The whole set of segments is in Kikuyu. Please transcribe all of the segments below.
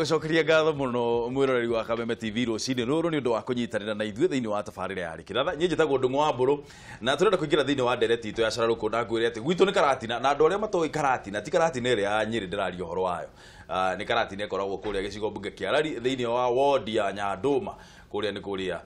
Ndagũcokeria ngatho mũno mwĩroreri wa Kameme TV rũcinĩ rũrũ nĩ ũndũ wa kũnyitanĩra na ithuĩ thĩinĩ wa tabarĩra ya Rĩkĩratha. Niĩ njĩtagwo Ndũng'ũ wa Mbũrũ na tũrenda kũingĩra thĩinĩ wa ndereti itũ ya Cararũkũ na ngwĩre atĩ gwitũ nĩ Karatina, na andũ arĩa matoĩ Karatina ti Karatina ĩrĩa ya Nyĩrĩ ndĩraria ũhoro wayo. Nĩ Karatina ĩkoragwo kũrĩa gĩcigo mbunge kĩa Lari thĩinĩ wa ward ya Nyandũma, kũrĩa nĩ kũrĩa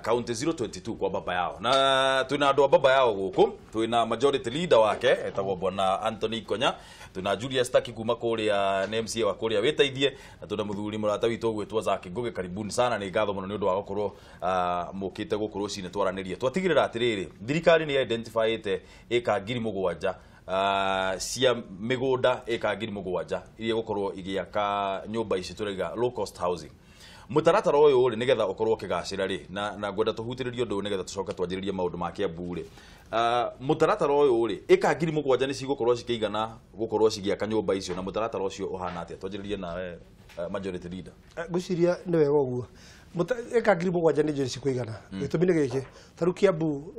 county 022 kwa baba yao. Na twĩna andũ a baba yao gũkũ, twĩna majority leader wake etagwo bwana Anthony Konya, twĩna Julius Taki kuma kũrĩa nĩ MCA wa kũrĩa wĩteithie, na twĩna mũthuri mũrata witũ ũgwĩtwo Zack Ngugi. Karibuni sana, nĩ ngatho mũno nĩ ũndũ wa gũkorwo mũkĩte gũkũ rũcinĩ twaranĩrie. Twatigĩrĩra atĩrĩrĩ, thirikari nĩ identifyĩte ĩka 7,000 cia mĩgũnda, ĩka 7,000 iria gũkorwo igĩaka nyũmba ici tũraiga low cost housing. Mũtaratara ũyũ rĩ, nĩgetha ũkorwo ũkĩgacĩra rĩ, na ngwenda tũhutĩrĩrie ũndũ ũyũ nĩgetha tũcoke twanjĩrĩrie maũndũ ma Kiambu rĩ. Mũtaratara ũyũ rĩ, ĩka 7,000 nĩ cigũkorwo cikĩigana gũkorwo cigĩaka nyũmba icio, na mũtaratara ũcio ũhana atĩa? Twanjĩrĩrie nawe, majority leader. Ngwĩciria nĩ wega ũguo. Ĩka 7,000 nĩ njũĩ cikũigana. Gĩtũmi nĩ gĩkĩ, ta rĩu Kiambu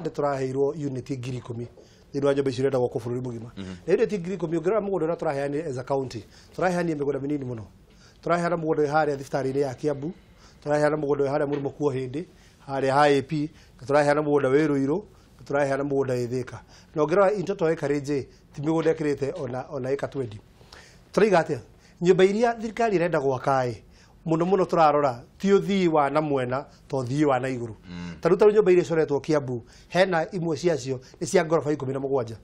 nĩ tũraheirwo unit 10,000 thĩinĩ wa nyũmba icio irenda gwakwo bũrũri mũgima. Na unit 10,000, ũngĩrora mũgũnda ũrĩa tũraheanire as a county, tũraheanire mĩgũnda mĩnini mũno. Tũraheana mũgũnda wĩ harĩa thibitarĩ-inĩ ya Kiambu, tũraheana mũgũnda wĩ harĩa Mũrĩmo kuo hĩndĩ harĩa ha AP, na tũraheana mũgũnda wĩ Rũirũ, na tũraheana mũgũnda wĩ Thĩka. Na ũngĩrora in total acreage, ti mĩgũnda ĩkĩrĩte ona ĩka 20. Tũraiga atĩa? Nyũmba iria thirikari ĩrenda gwaka ĩ mũno mũno tũrarora ti ũthii wa na mwena to ũthii wa na igũrũ. Ta rĩu nyũmba iria icoretwo Kiambu, hena imwe ciacio nĩ cia ngoroba 17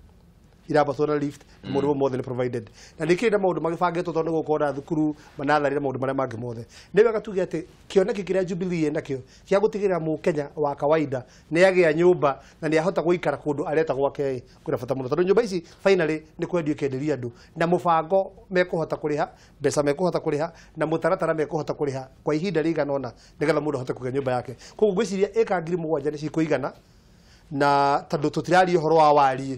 irambatwo na lift, na maũndũ mothe nĩ provided, na nĩ kĩrĩ na maũndũ magĩbangĩtwo tondũ nĩ gũkorwo na thukuru, manatharĩ na maũndũ marĩa mangĩ mothe. Nĩ wega tuge atĩ kĩoneki kĩrĩa Jubilee ĩnakĩo kĩa gũtigĩrĩra mũkenya wa kawaida nĩ agĩa nyũmba na nĩ ahota gũikara kũndũ areta gwake kwĩna bata mũno, tondũ nyũmba ici finally nĩ kwendio ikenderio andũ na mũbango mekũhota kũrĩha, mbeca mekũhota kũrĩha, na mũtaratara mekũhota kũrĩha kwa ihinda rĩigana ũna nĩgetha mũndũ ahote kũgĩa nyũmba yake. Koguo ngwĩciria ĩka 7,000 nĩ cikũigana, na tondũ tũtiraria ũhoro wa wariĩ,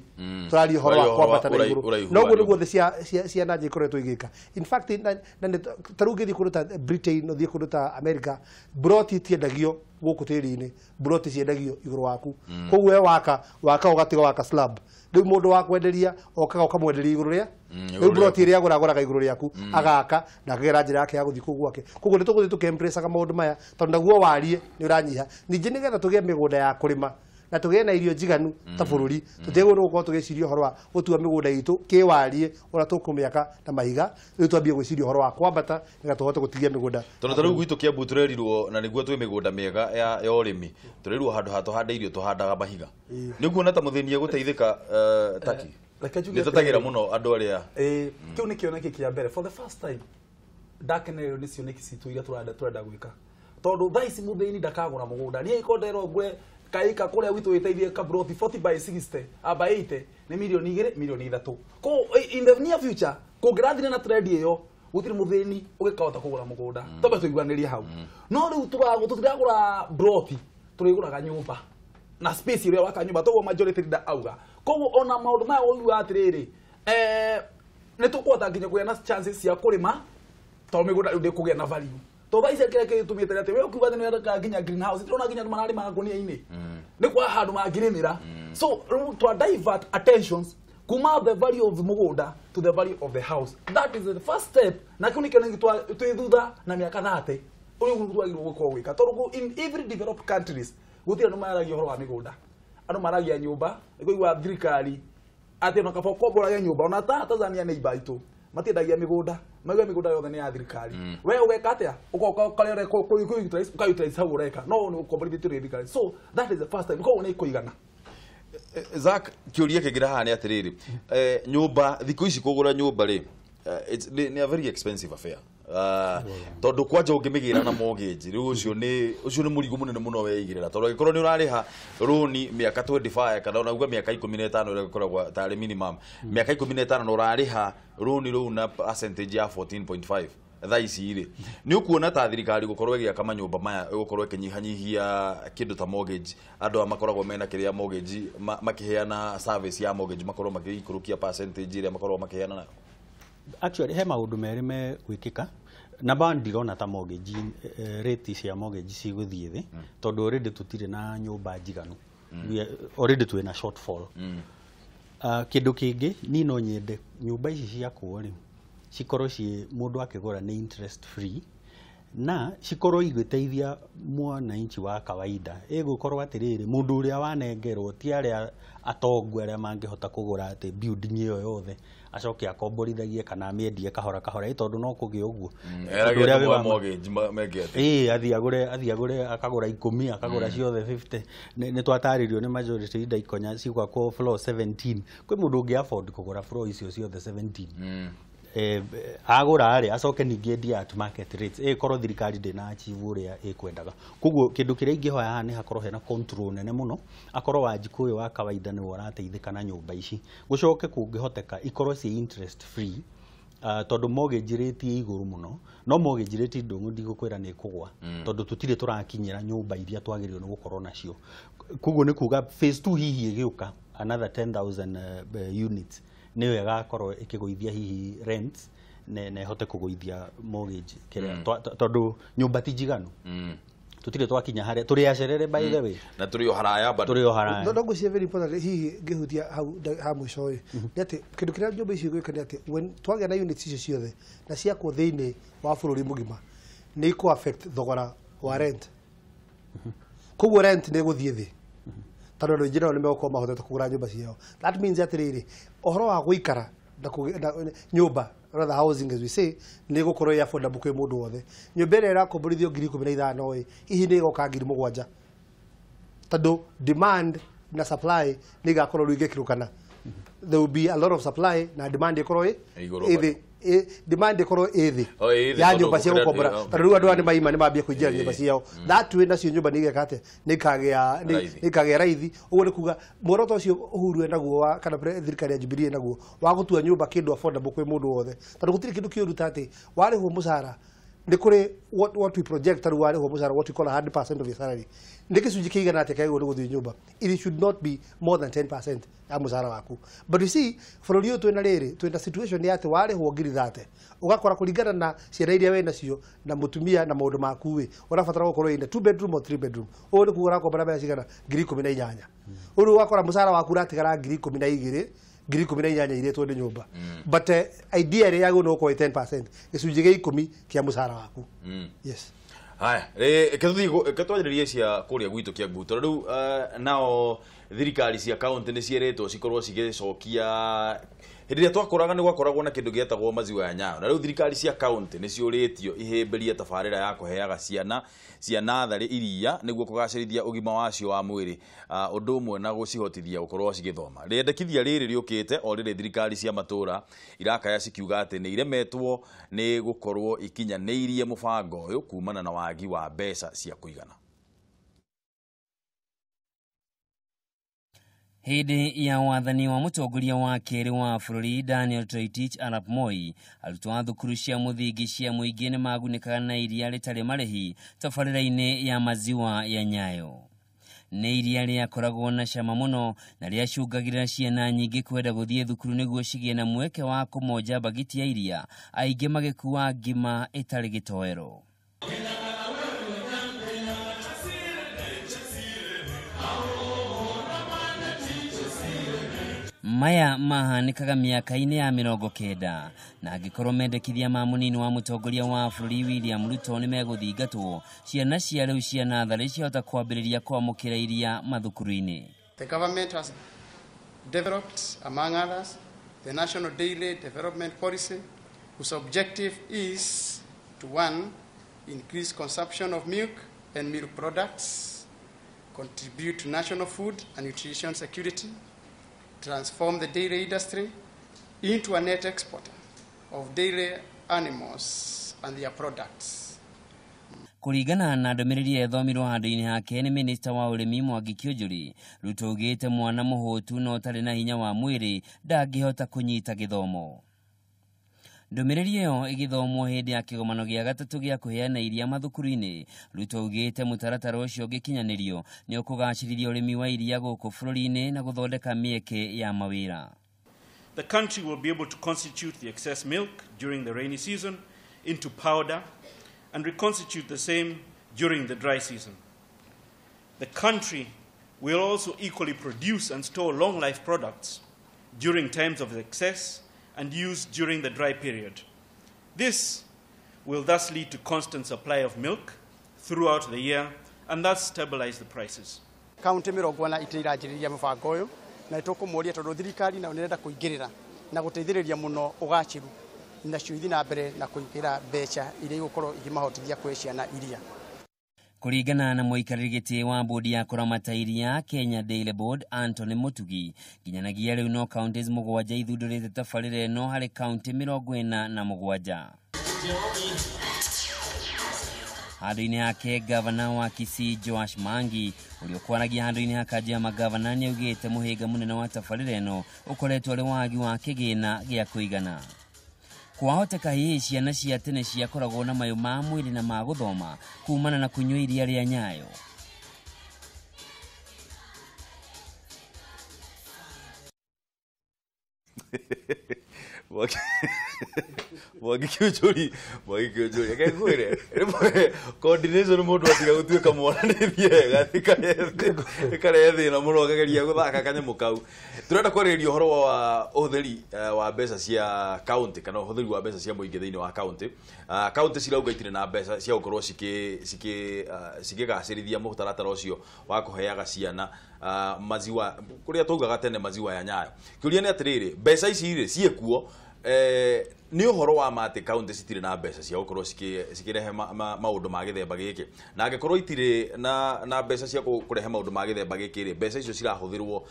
tũraria ũhoro wa Tũraria ũhoro wa kwambata na igũrũ. Ũraihu Noguo wa nĩguo thĩ cia nanja ikoretwo igĩka. In fact, ta rĩu ũngĩthiĩ kũndũ ta Britain, ũthiĩ kũndũ ta America, broti itiendagio gũkũ tĩri-inĩ, broti ciendagio igũrũ waku. Koguo we waka ũgatiga waka slab, rĩu mũndũ wa kwenderia okaga ũkamwenderia igũrũ rĩa rĩu igũrũ broti ĩrĩa agũragũraga igũrũ rĩaku, agaka na akagera njĩra yake ya gũthiĩ kũu gwake. Koguo nĩ tũgũthiĩ tũkĩembracaga maũndũ maya, tondũ naguo wariĩ nĩ ũranyiha. Ningĩ nĩgetha tũgĩe mĩgũnda ya kũrĩma na tũgĩe na irio njiganu ta bũrũri, tũtiagĩrĩirwo nĩ gũkorwo tũgĩciria ũhoro wa gũtua mĩgũnda itũ kĩwariĩ ũrĩa tũkũmĩaka na mahiga. Rĩu twambie gwĩciria ũhoro wa kwambata nĩgetha tũhote gũtigia mĩgũnda. Tondũ ta rĩu gwitũ Kiambu tũrerirwo, na nĩguo twĩ mĩgũnda mĩega ya ũrĩmi, tũrerirwo handũ ha tũhande irio tũhandaga mahiga. Nĩ ũkuona ta mũthĩni egũteithĩka, Taki? Reke njuge Nĩ tũtagĩra atĩrĩrĩ. Mũno andũ arĩa Kĩu nĩ kĩoneki kĩa mbere. For the first time ndakenererio nĩ cioneki citũ iria tũrenda gwĩka, tondũ thaa ici mũthĩni ndakagũra mũgũnda. Niĩ iko nderwo ngũre kaika kũrĩa gwitũ wĩteithie kabroti 40 by 60 by 80 nĩ mirioni 2, mirioni 3. Ko in the near future kũngĩrathire na trend ĩyo, gũtirĩ mũthĩni ũgĩkahota kũgũra mũgũnda. Twambe tũiguanĩrie hau. No rĩu tũtiragũra broti, tũrĩgũraga nyũmba na space ĩrĩa waka nyũmba toguo majority leader auga. Koguo ona maũndũ maya ũiguaga atĩrĩrĩ, nĩ tũkũhota nginya kũgĩa na chances cia kũrĩma, tondũ mĩgũnda rĩu ndĩkũgĩa na value, tondũ thaa ici kĩrĩa kĩtũmĩte atĩ we ũkiuga atĩ nĩwendaga nginya greenhouse, ndĩrona nginya andũ mararĩmaga ngũnia-inĩ nĩ kwa handũ mangĩrĩmĩra. So rĩu twa divert attentions kuma the value of mũgũnda to the value of the house. That is the first step, na kĩu nĩkĩo nĩkĩo twĩ thutha na mĩaka 30 ũrĩa ũguo twagĩrĩirwo gũkorwo gwĩka, tondũ in every developed countries gũtirĩ andũ maragia ũhoro wa mĩgũnda, andũ maragia nyũmba. Nĩkũigua thirikari atĩ ona kaba ũkomborage nyũmba, ona ta Tanzania nĩ iba itũ matiendagia mĩgũnda, mauga mĩgũnda yothe nĩ ya thirikari. We ũgeka atĩa? Ũgoka ũkarĩa ũreka ũka utilize hau ũreka no nĩ ũkomborithĩtio nĩ thirikari. So that is the first time, koguo nĩ ĩkũigana. Zack, kĩũria kĩngĩ haha nĩ atĩrĩrĩ, nyũmba thikũ ici, kũgũra nyũmba rĩ, nĩ a very expensive affair. Tondũ kwanja ũngĩmĩgĩra na mortgage rĩu ũcio nĩ mũrigo mũnene mũno weigĩrĩra, tondũ angĩkorwo nĩ ũrarĩha rũni mĩaka 25 kana ona uga mĩaka 15 ĩrĩa ĩkoragwo tarĩ minimum mĩaka 15, na ũrarĩha rũni rũu na percentage ya 14.5 thaa ici rĩ, nĩ ũkuona ta thirikari gũkorwo ĩgĩaka manyũmba maya ĩgũkorwo ĩkĩnyihanyihia kĩndũ ta mortgage, andũ aya makoragwo mena kĩrĩa mortgage, makĩheana service ya mortgage, makorwo makĩikũrũkia percentage ĩrĩa makoragwo makĩheana nayo? Actually, he maũndũ merĩ me gwĩkĩka. Number one, ndirona ta mortgage rate cia mortgage cigũthiĩ thĩ, tondũ already tũtirĩ na nyũmba njiganu. Already twĩ na shortfall. Kĩndũ kĩngĩ, niĩ no nyende nyũmba ici ciakwo rĩ, Cikorwo ciĩ mũndũ akĩgũra nĩ interest free na cikorwo igĩteithia mwananchi wa kawaida. Ĩgũkorwo atĩrĩrĩ, mũndũ ũrĩa wanengerwo ti arĩa atongu arĩa mangĩhota kũgũra atĩ building ĩyo yothe acoke akomborithagie kana amĩendie kahora kahora, ĩ tondũ no kũgĩa ũguo. Tondũ ũrĩa wĩ wa mortgage meke atĩ ĩĩ athiĩ agũre akagũra 10, akagũra ciothe 50. Nĩ twatarĩrio nĩ majority leader Ikonya cigwakwo floor 17. Kwĩ mũndũ ũngĩ afford kũgũra floor icio ciothe 17? Agũra rĩ, acoke ningĩ endie at market rates, ĩkorwo thirikari ndĩna achieve ũrĩa ĩkwendaga. Koguo kĩndũ kĩrĩa ingĩhoya haha nĩ hakorwo hena control nene mũno, akorwo Wanjikũ ũyũ wa kawaida nĩwe ũrateithĩka na nyũmba ici. Gũcoke kũngĩhoteka ikorwo ciĩ interest free, tondũ mortgage rate ĩ igũrũ mũno. No mortgage rate, Ndũng'ũ, ndigũkwĩra nĩ ĩkũgwa, tondũ tũtirĩ tũrakinyĩra nyũmba iria twagĩrĩirwo nĩ gũkorwo nacio. Koguo nĩ kuga phase 2 hihi ĩgĩũka another 10,000 units nĩyo ĩgakorwo ĩkĩgũithia hihi rents na ĩhote kũgũithia mortgage kĩrĩa tondũ nyũmba ti njiganu. Tũtirĩ twakinya harĩa tũrĩ acerere, by the way. Na tũrĩ o haraya bado. Tũrĩ o haraya. No ngwĩciria very important, hihi ngĩhutia hau ha mũico ĩ, nĩ atĩ kĩndũ kĩrĩa nyũmba icio igwĩka nĩ atĩ when twagĩa na units icio ciothe na ciakwo thĩinĩ wa bũrũri mũgima, nĩ ikũ affect thogora wa rent. Koguo rent nĩ ĩgũthiĩ thĩ tondũ andũ aingĩ nao nĩ megũkorwo mahotete kũgũra nyũmba ciao. That means atĩrĩrĩ, ũhoro wa gũikara na nyũmba, rather housing as we say, nĩ ĩgũkorwo ĩ affordable kwĩ mũndũ wothe. Nyũmba ĩrĩa ĩrakomborithio 15,000 ĩ, hihi nĩ ĩgoka 7,000, tondũ demand na supply nĩ igakorwo rĩu igĩkĩrũkana. There will be a lot of supply na demand ĩkorwo ĩ Igũrũ. Ĩ thĩ. Demand ĩkorwo ĩ thĩ Oh, ĩ thĩ, ya tondũ nyũmba cia gũkĩra gũkombora, tondũ rĩu andũ aya nĩ maima nĩ mambia kũingĩra nyũmba ciao. That way nacio nyũmba nĩ igeka atĩa? Nĩ ikagĩa Raithi. Nĩ ikagĩa raithi. Ũguo nĩ kuga muoroto ũcio Uhuru enaguo wa kana thirikari ya Jubilee enaguo wa gũtua nyũmba kĩndũ affordable kwĩ mũndũ wothe, tondũ gũtirĩ kĩndũ kĩũru ta atĩ warĩhwo mũcara nĩ kũrĩ what we project. Tarĩu warĩhwo mũcara, what we call 100% of your salary, nĩ gĩcunjĩ kĩigana atĩa kĩagĩrĩirwo nĩ gũthiĩ nyũmba? It should not be more than 10% ya mũcara waku. But you see, bũrũri ũyũ twĩna rĩrĩ, twĩna situation ya atĩ warĩhwo 30,000, ũgakora kũringana na ciana iria wĩ nacio na mũtumia na maũndũ maku ĩ, ũrabatara gũkorwo ĩna 2 bedroom or 3 bedroom. Ũũ nĩ kuga ũrakombora mbeca cigana? 18,000. Ũrĩu ũgakora mũcara waku ũratigara 12,000, 18,000 irĩtwo nĩ nyũmba. But idea ĩrĩa yagĩrĩirwo nĩ gũkorwo ĩ 10%, gĩcunjĩ gĩa 10 kĩa mũcara waku. Yes. Haya, reke tũthiĩ twanjĩrĩrie cia kũrĩa gwitũ Kiambu, tondũ rĩu nao thirikari cia kaunti nĩ ciĩrĩtwo cikorwo cigĩcokia. Hĩndĩ ĩrĩa twakũraga nĩ gwakoragwo na kĩndũ gĩetagwo maziwa ya Nyayo, na rĩu thirikari cia kaunti nĩ ciũrĩtio ihĩmbĩrie tabarĩra ya kũheaga ciana cia natharĩ iria nĩguo kũgacĩrithia ũgima wacio wa mwĩrĩ, ũndũ ũmwe na gũcihotithia gũkorwo cigĩthoma. Rĩendekithia rĩrĩ rĩũkĩte o rĩrĩ thirikari cia matũũra irakaya cikiuga atĩ nĩ iremetwo nĩ gũkorwo ikinyanĩirie mũbango ũyũ kumana na wagi wa mbeca cia kũigana. Hĩndĩ ya wathani wa mũtongoria wa kerĩ wa bũrũri Daniel Toroitich arap Moi, arutwo a thukuru cia mũthingi cia mũingĩ nĩ magunĩkaga na iria rĩtarĩ marĩhi tabarĩra-inĩ ya maziwa ya Nyayo. Nĩ iria rĩakoragwo na cama mũno na rĩacũngagĩrĩra ciana nyingĩ kwenda gũthiĩ thukuru nĩguo cigĩe na mweke wa kũmonja mbagiti ya iria, aingĩ magĩkua ngima ĩtarĩ gĩtoero. Maya mahanĩkaga mĩaka-inĩ ya 90, na angĩkorwo mendekithia ma mũnini wa mũtongoria wa bũrũri William Ruto nĩ megũthingatwo, ciana cia rĩu cia natharĩ ciahota kwambĩrĩria kwamũkĩra iria mathukuru-inĩ. The government has developed, among others, the National Dairy Development Policy, whose objective is to, one, increase consumption of milk and milk products, contribute to national food and nutrition security, transform the dairy industry into a net exporter of dairy animals and their products. Kũringana na ndũmĩrĩri ĩrĩa ĩthomirwo handũ-inĩ hake nĩ minista wa ũrĩmi Mwangi Kiunjuri, Ruto augĩte mwana mũhũtu na ũtarĩ na hinya wa mwĩrĩ ndangĩhota kũnyita gĩthomo. Ndũmĩrĩri ĩyo ĩgĩthomwo hĩndĩ ya kĩgomano gĩa gatatũ gĩa kũheana iria mathukuru-inĩ, Ruto augĩte mũtaratara ũcio ũngĩkinyanĩrio nĩ ũkũgacĩrithia ũrĩmi wa iria gũkũ bũrũri-inĩ na gũthondeka mĩeke ya mawĩra. The country will be able to constitute the excess milk during the rainy season into powder and reconstitute the same during the dry season. The country will also equally produce and store long life products during times of excess and use during the dry period. This will thus lead to constant supply of milk throughout the year and thus stabilize the prices. Kaunti mĩrongo ĩna itirĩ iranjĩrĩria mũbango ũyũ na nĩtũkũmũria tondũ thirikari nayo nĩrenda kũingĩrĩra na gũteithĩrĩria mũno ũgacĩru nacio ithi na mbere na kũingĩra mbeca iria igũkorwo ikĩmahotithia kũhe ciana iria. Kũringana na mũikarĩri gĩtĩ wa bodi ya kũramata iria Kenya Dairy Board Anthony Mutugi, nginyanagia rĩu no counties 7 ithundũrĩte tabarĩra ĩno harĩ kaunti 47. Handũ-inĩ hake gavana wa Kisii Joash Mangi ũrĩa ũkwaragia handũ-inĩ ha kanjũ ya magavana nĩaugĩte mũhĩnga mũnene wa tabarĩra ĩno ũkoretwo ũrĩ wagi wa kĩgĩna gĩa kũigana. Kwahoteka hihi ciana cia tene ciakoragwo na mayũ ma mwĩrĩ na ma gũthoma kumana na kũnyua iria rĩa Nyayo. Mwangi Kiunjuri, reke ngwĩre, rĩmwe coordination mũndũ atiga gũtuĩka mwana nĩ thiaga ĩkarehe thĩna mũno akageria gũthaka kanyamũ kau. Tũrenda kwarĩrĩria ũhoro wa ũhũthĩri wa mbeca cia county kana ũhũthĩri wa mbeca cia mũingĩ thĩinĩ wa county. County cirauga itirĩ na mbeca cia gũkorwo cikĩgacĩrithia mũtaratara ũcio wa kũheaga ciana maziwa kũrĩa twaugaga tene maziwa ya Nyayo. Kĩũria nĩ atĩrĩrĩ, mbeca ici rĩ ciĩkuo? Nĩ ũhoro wa ma atĩ kaunti citirĩ na mbeca cia gũkorwo cikĩrehe maũndũ ma gĩthemba gĩkĩ, na angĩkorwo itirĩ na mbeca cia kũrehe maũndũ ma gĩthemba gĩkĩ rĩ, mbeca icio cirahũthĩrwo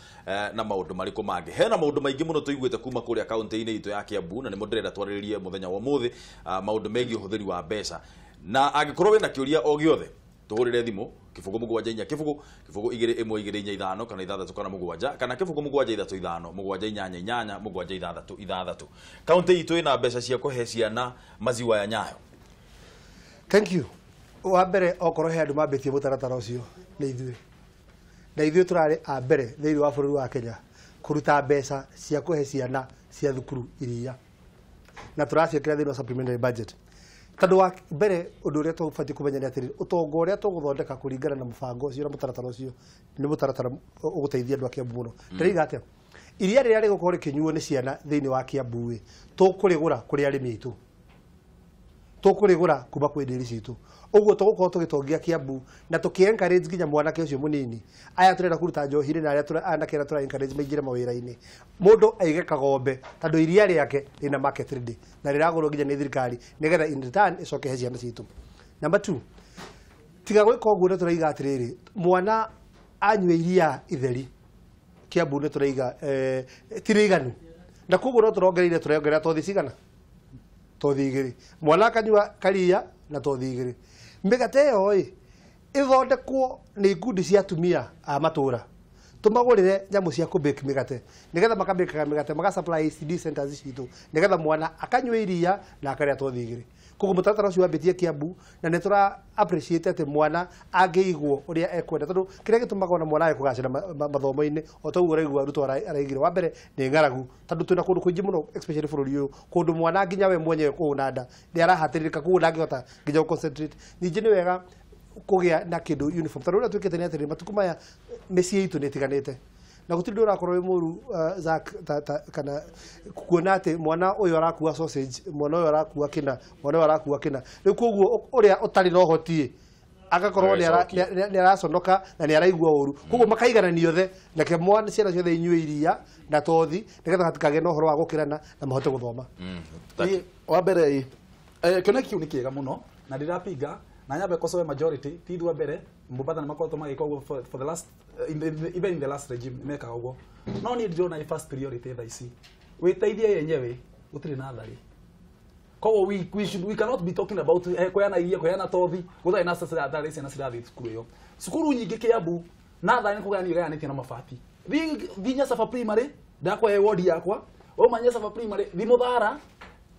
na maũndũ marĩkũ mangĩ? Hena maũndũ maingĩ mũno tũiguĩte kuma kũrĩa kaunti-inĩ itũ ya Kiambu, na nĩmo ndĩrenda twarĩrĩrie mũthenya wa ũmũthĩ, maũndũ megiĩ ũhũthĩri wa mbeca. Na angĩkorwo wĩna kĩũria o gĩothe, tũhũrĩre thimũ 0 7 4 0 0 2 1 2 4 5 kana 6 kana 7 kana 0 7 3 5 7 8 8 7 6 6. Kaunti itũ ĩna mbeca cia kũhe ciana maziwa ya Nyayo. Thank you. Wa mbere okorwo he andũ mambĩtie mũtaratara ũcio nĩ ithuĩ, na ithuĩ tũrarĩ a mbere thĩinĩ wa bũrũri wa Kenya kũruta mbeca cia kũhe ciana cia thukuru iria, na tũraciĩkĩra thĩinĩ wa supplementary budget. Tondũ wa mbere ũndũ ũrĩa tũbatiĩ kũmenya nĩ atĩrĩrĩ, ũtonga ũrĩa tũgũthondeka kũringana na mũbango ũcio na mũtaratara ũcio nĩ mũtaratara ũgũteithia andũ a Kiambu mũno. Ndĩraiga atĩa, iria rĩrĩa rĩgũkorwo rĩkĩnyuo nĩ ciana thĩinĩ wa Kiambu ĩ, tũkũrĩgũra kũrĩ arĩmi aitũ, tũkũrĩgũra kuma kwĩ ndĩri citũ. Ũguo tũgũkorwo tũgĩtongia Kiambu na tũkĩ encourage nginya mwanake ũcio mũnini. Aya tũrenda kũruta njohi-rĩ, na arĩa anake arĩa tũra encourage maingĩre mawĩra-inĩ, mũndũ aige kagombe tondũ iria rĩake rĩna market ready na rĩragũrwo nginya nĩ thirikari nĩgetha in return ĩcoke he ciana citũ. Number 2, tiga gwĩka ũguo nĩ tũraiga atĩrĩrĩ, mwana anyue iria itheri Kiambu nĩ tũraiga ti rĩiganu, na koguo no tũrongereire tũrongerera tothi cigana, tothi 2, mwana akanyua karia na tothi 2. Mĩgate ĩyo ĩ ĩthondekwo nĩ ikundi cia atumia a matũra, tũmagũrĩre nyamũ cia kũbake mĩgate nĩgetha makabĩkaga mĩgate maga supply ECD centers citũ nĩgetha mwana akanyua iria na akarĩa tothi 2. Koguo mũtaratara ũcio wambĩtie Kiambu na nĩ tũra appreciate atĩ mwana angĩigwo ũrĩa ekwenda, tondũ kĩrĩa gĩtũmaga ona mwana age kũgacĩra mathomo-inĩ o ta ũguo ũraigua arutwo araigire, wa mbere nĩ ng'aragu, tondũ twĩna kũndũ kũingĩ mũno especially bũrũri ũyũ kũndũ mwana nginya we mwenyewe kũhũna nda nĩ arahatĩrĩrĩka, koguo ndangĩhota nginya gũ concentrate. Ningĩ nĩ wega kũgĩa na kĩndũ uniform, tondũ ũrĩa twĩkĩte nĩ atĩrĩrĩ, matukũ maya mĩciĩ itũ nĩ ĩtiganĩte na gũtirĩ ũndũ ũrakorwo wĩ mũru Zack, kana kuona atĩ mwana ũyũ arakua sausage, mwana ũyũ arakua kĩna, mwana ũyũ arakua kĩna. Rĩu koguo ũrĩa ũtarĩ na ũhoti agakorwo nĩ araconoka na nĩ araigua ũru, koguo makaigananio othe, nake mwana ciana ciothe inyue iria na tothi nĩgetha hatikagĩe na ũhoro wa gũkĩrana na mahote gũthoma. Wa mbere kĩoneki kĩu nĩ kĩega mũno na ndĩrapinga na nyambe kosoe majority ti ithuĩ a mbere Mombatha nĩ makoretwo magĩka ũguo for the last even in the last regime mekaga ũguo, no niĩ ndĩrona ĩ first priority thaa ici wĩteithie yenyewe gũtirĩ na tharĩ. Koguo we cannot be talking about kũheana iria, kũheana tothi gũtarĩ na tharĩ ciana cirathiĩ cukuru ĩyo. Cukuru nyingĩ Kiambu na tharĩ nĩ kũgayanio ĩgayanĩtio na mabati. Thiĩ Nyasaba primary, ndakwahe wodi yakwa, wauma Nyasaba primary thiĩ Mũthara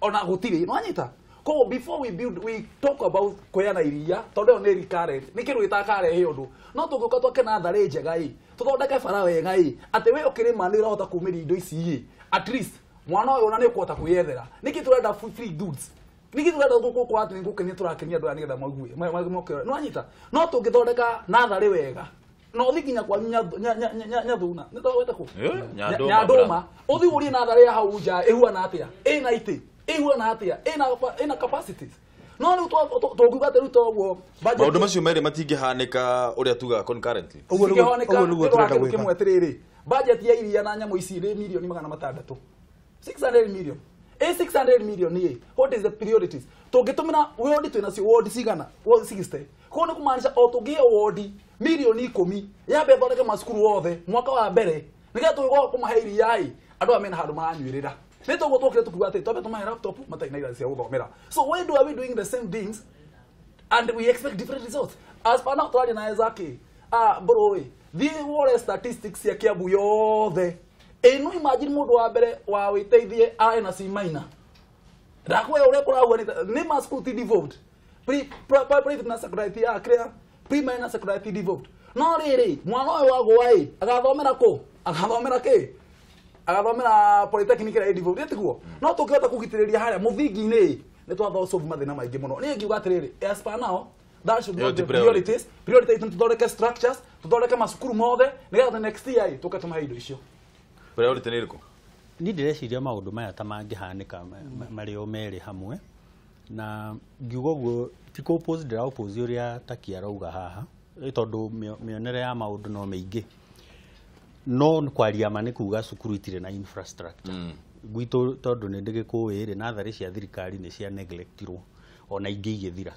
ona gũtirĩ, nĩwanyita? Koguo before we build, we talk about kũheana iria tondũ ĩyo nĩ recurrent, nĩ kĩndũ gĩtakarehe ũndũ, no tũngĩũka twake na tharĩ njega ĩ, tũthondeke bara wega ĩ, atĩ we ũkĩrĩma nĩ ũrahota kumĩria indo ici ĩ, at least mwana ũyũ ona nĩ ũkũhota kwĩyethera. Nĩkĩ tũrenda free goods? Nĩkĩ tũrenda gũkũ atĩ nĩ gũkenia tũrakenia andũ aya nĩgetha maigue moke, nĩwanyita? No tũngĩthondeka natharĩ wega, na ũthiĩ nginya kwa Nyathuna, nĩtwagweta kũ? Nyandũma, ũthiĩ ũrie natharĩ ya hau nja ĩhuana atĩa, ĩna itĩ. Ĩhuana atĩa? Ĩna capacities. No rĩu tũngiuga atĩ rĩu toguo budget Maũndũ macio merĩ matingĩhanĩka ũrĩa tugaga concurrently. Ũguo nĩguo tũrenda gwĩka. Kĩmwe atĩrĩrĩ, budget ya iria na nyamũ ici rĩ milioni 600. 600 million. 600 million ĩ, what is the priorities? Tũngĩtũmĩra ward twĩna cio ward cigana? Ward 60. Koguo nĩ kũmaanisha o tũngĩhe ward milioni 10 yambe ĩthondeke macukuru othe mwaka wa mbere nĩgetha tũgĩgoka kũmahe iria ĩ, andũ aya mena handũ maranyuĩrĩra. Nĩ toguo twokire tũkiuga atĩ twambe tũmahe laptop matarĩ na irathi cia gũthomera. So why do are we doing the same things and we expect different results? As per now tũraria na Ezaki, bro ĩ, thiĩ wore statistics cia Kiambu yothe. Ĩ no imagine mũndũ wa mbere wa wĩteithie arĩ na C minor. Ndakwĩra ũrĩa kũragua nĩ macukuru ti devolved. Private na secondary ti kĩrĩa primary na secondary ti devolved. No rĩrĩ mwana ũyũ wagũa ĩ agathomera kũ? Agathomera kĩ? Agathomera polytechnic ĩrĩa ĩ devolved tiguo? No tũngĩhota kũgitĩrĩria harĩa mũthingi-inĩ nĩ twatho solve mathĩna maingĩ mũno. Niĩ ngiuga atĩrĩrĩ, as per now that should not be priorities. Priorities nĩ tũthondeke structures, tũthondeke macukuru mothe nĩgetha the next year ĩ tũke tũmahe indo icio. Priority nĩ ĩrĩkũ? Niĩ ndĩreciria maũndũ maya ta mangĩhanĩka marĩ o merĩ hamwe, na ngiuga ũguo ti kũ oppose, ndĩra oppose ũrĩa Taki arauga haha, tondũ mĩonere ya maũndũ no mĩingĩ. No kwaria ma nĩ kuga cukuru itirĩ na infrastructure. Gwitũ tondũ nĩ ndĩgĩkũĩ rĩ, natharĩ cia thirikari nĩ cia neglectirwo ona ingĩ igĩthira.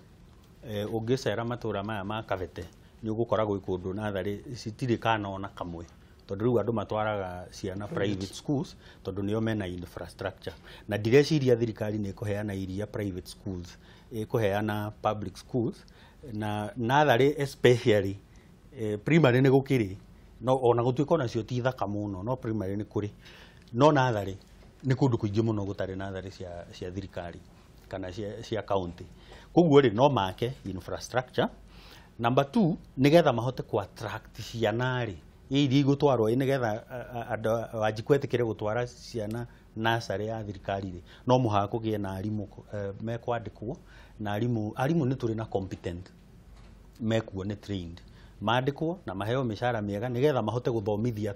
Ũngĩcera matũra maya ma Kabete nĩ ũgũkora gwĩ kũndũ natharĩ citirĩ kana ona kamwe, tondũ rĩu andũ matwaraga ciana private schools tondũ nĩo mena infrastructure. Na ndireciria thirikari nĩ ĩkũheana iria private schools, ĩkũheana public schools, na natharĩ especially primary nĩ gũkĩrĩ, no ona gũtuĩka onacio ti thaka mũno, no primary nĩ kũrĩ. No natharĩ nĩ kũndũ kũingĩ mũno gũtarĩ natharĩ cia thirikari kana cia county. Koguo rĩ no make infrastructure. Number 2, nĩgetha mahote ku attract ciana rĩ, iria igũtwarwo nĩgetha andũ Wanjikũ etĩkĩre gũtwara ciana nursery ya thirikari rĩ, no mũhaka kũgĩe na arimũ mekwandĩkwo, na arimũ nĩ tũrĩ na competent mekuo nĩ trained, mandĩkwo na maheo mĩcara mĩega nĩgetha mahote gũthomithia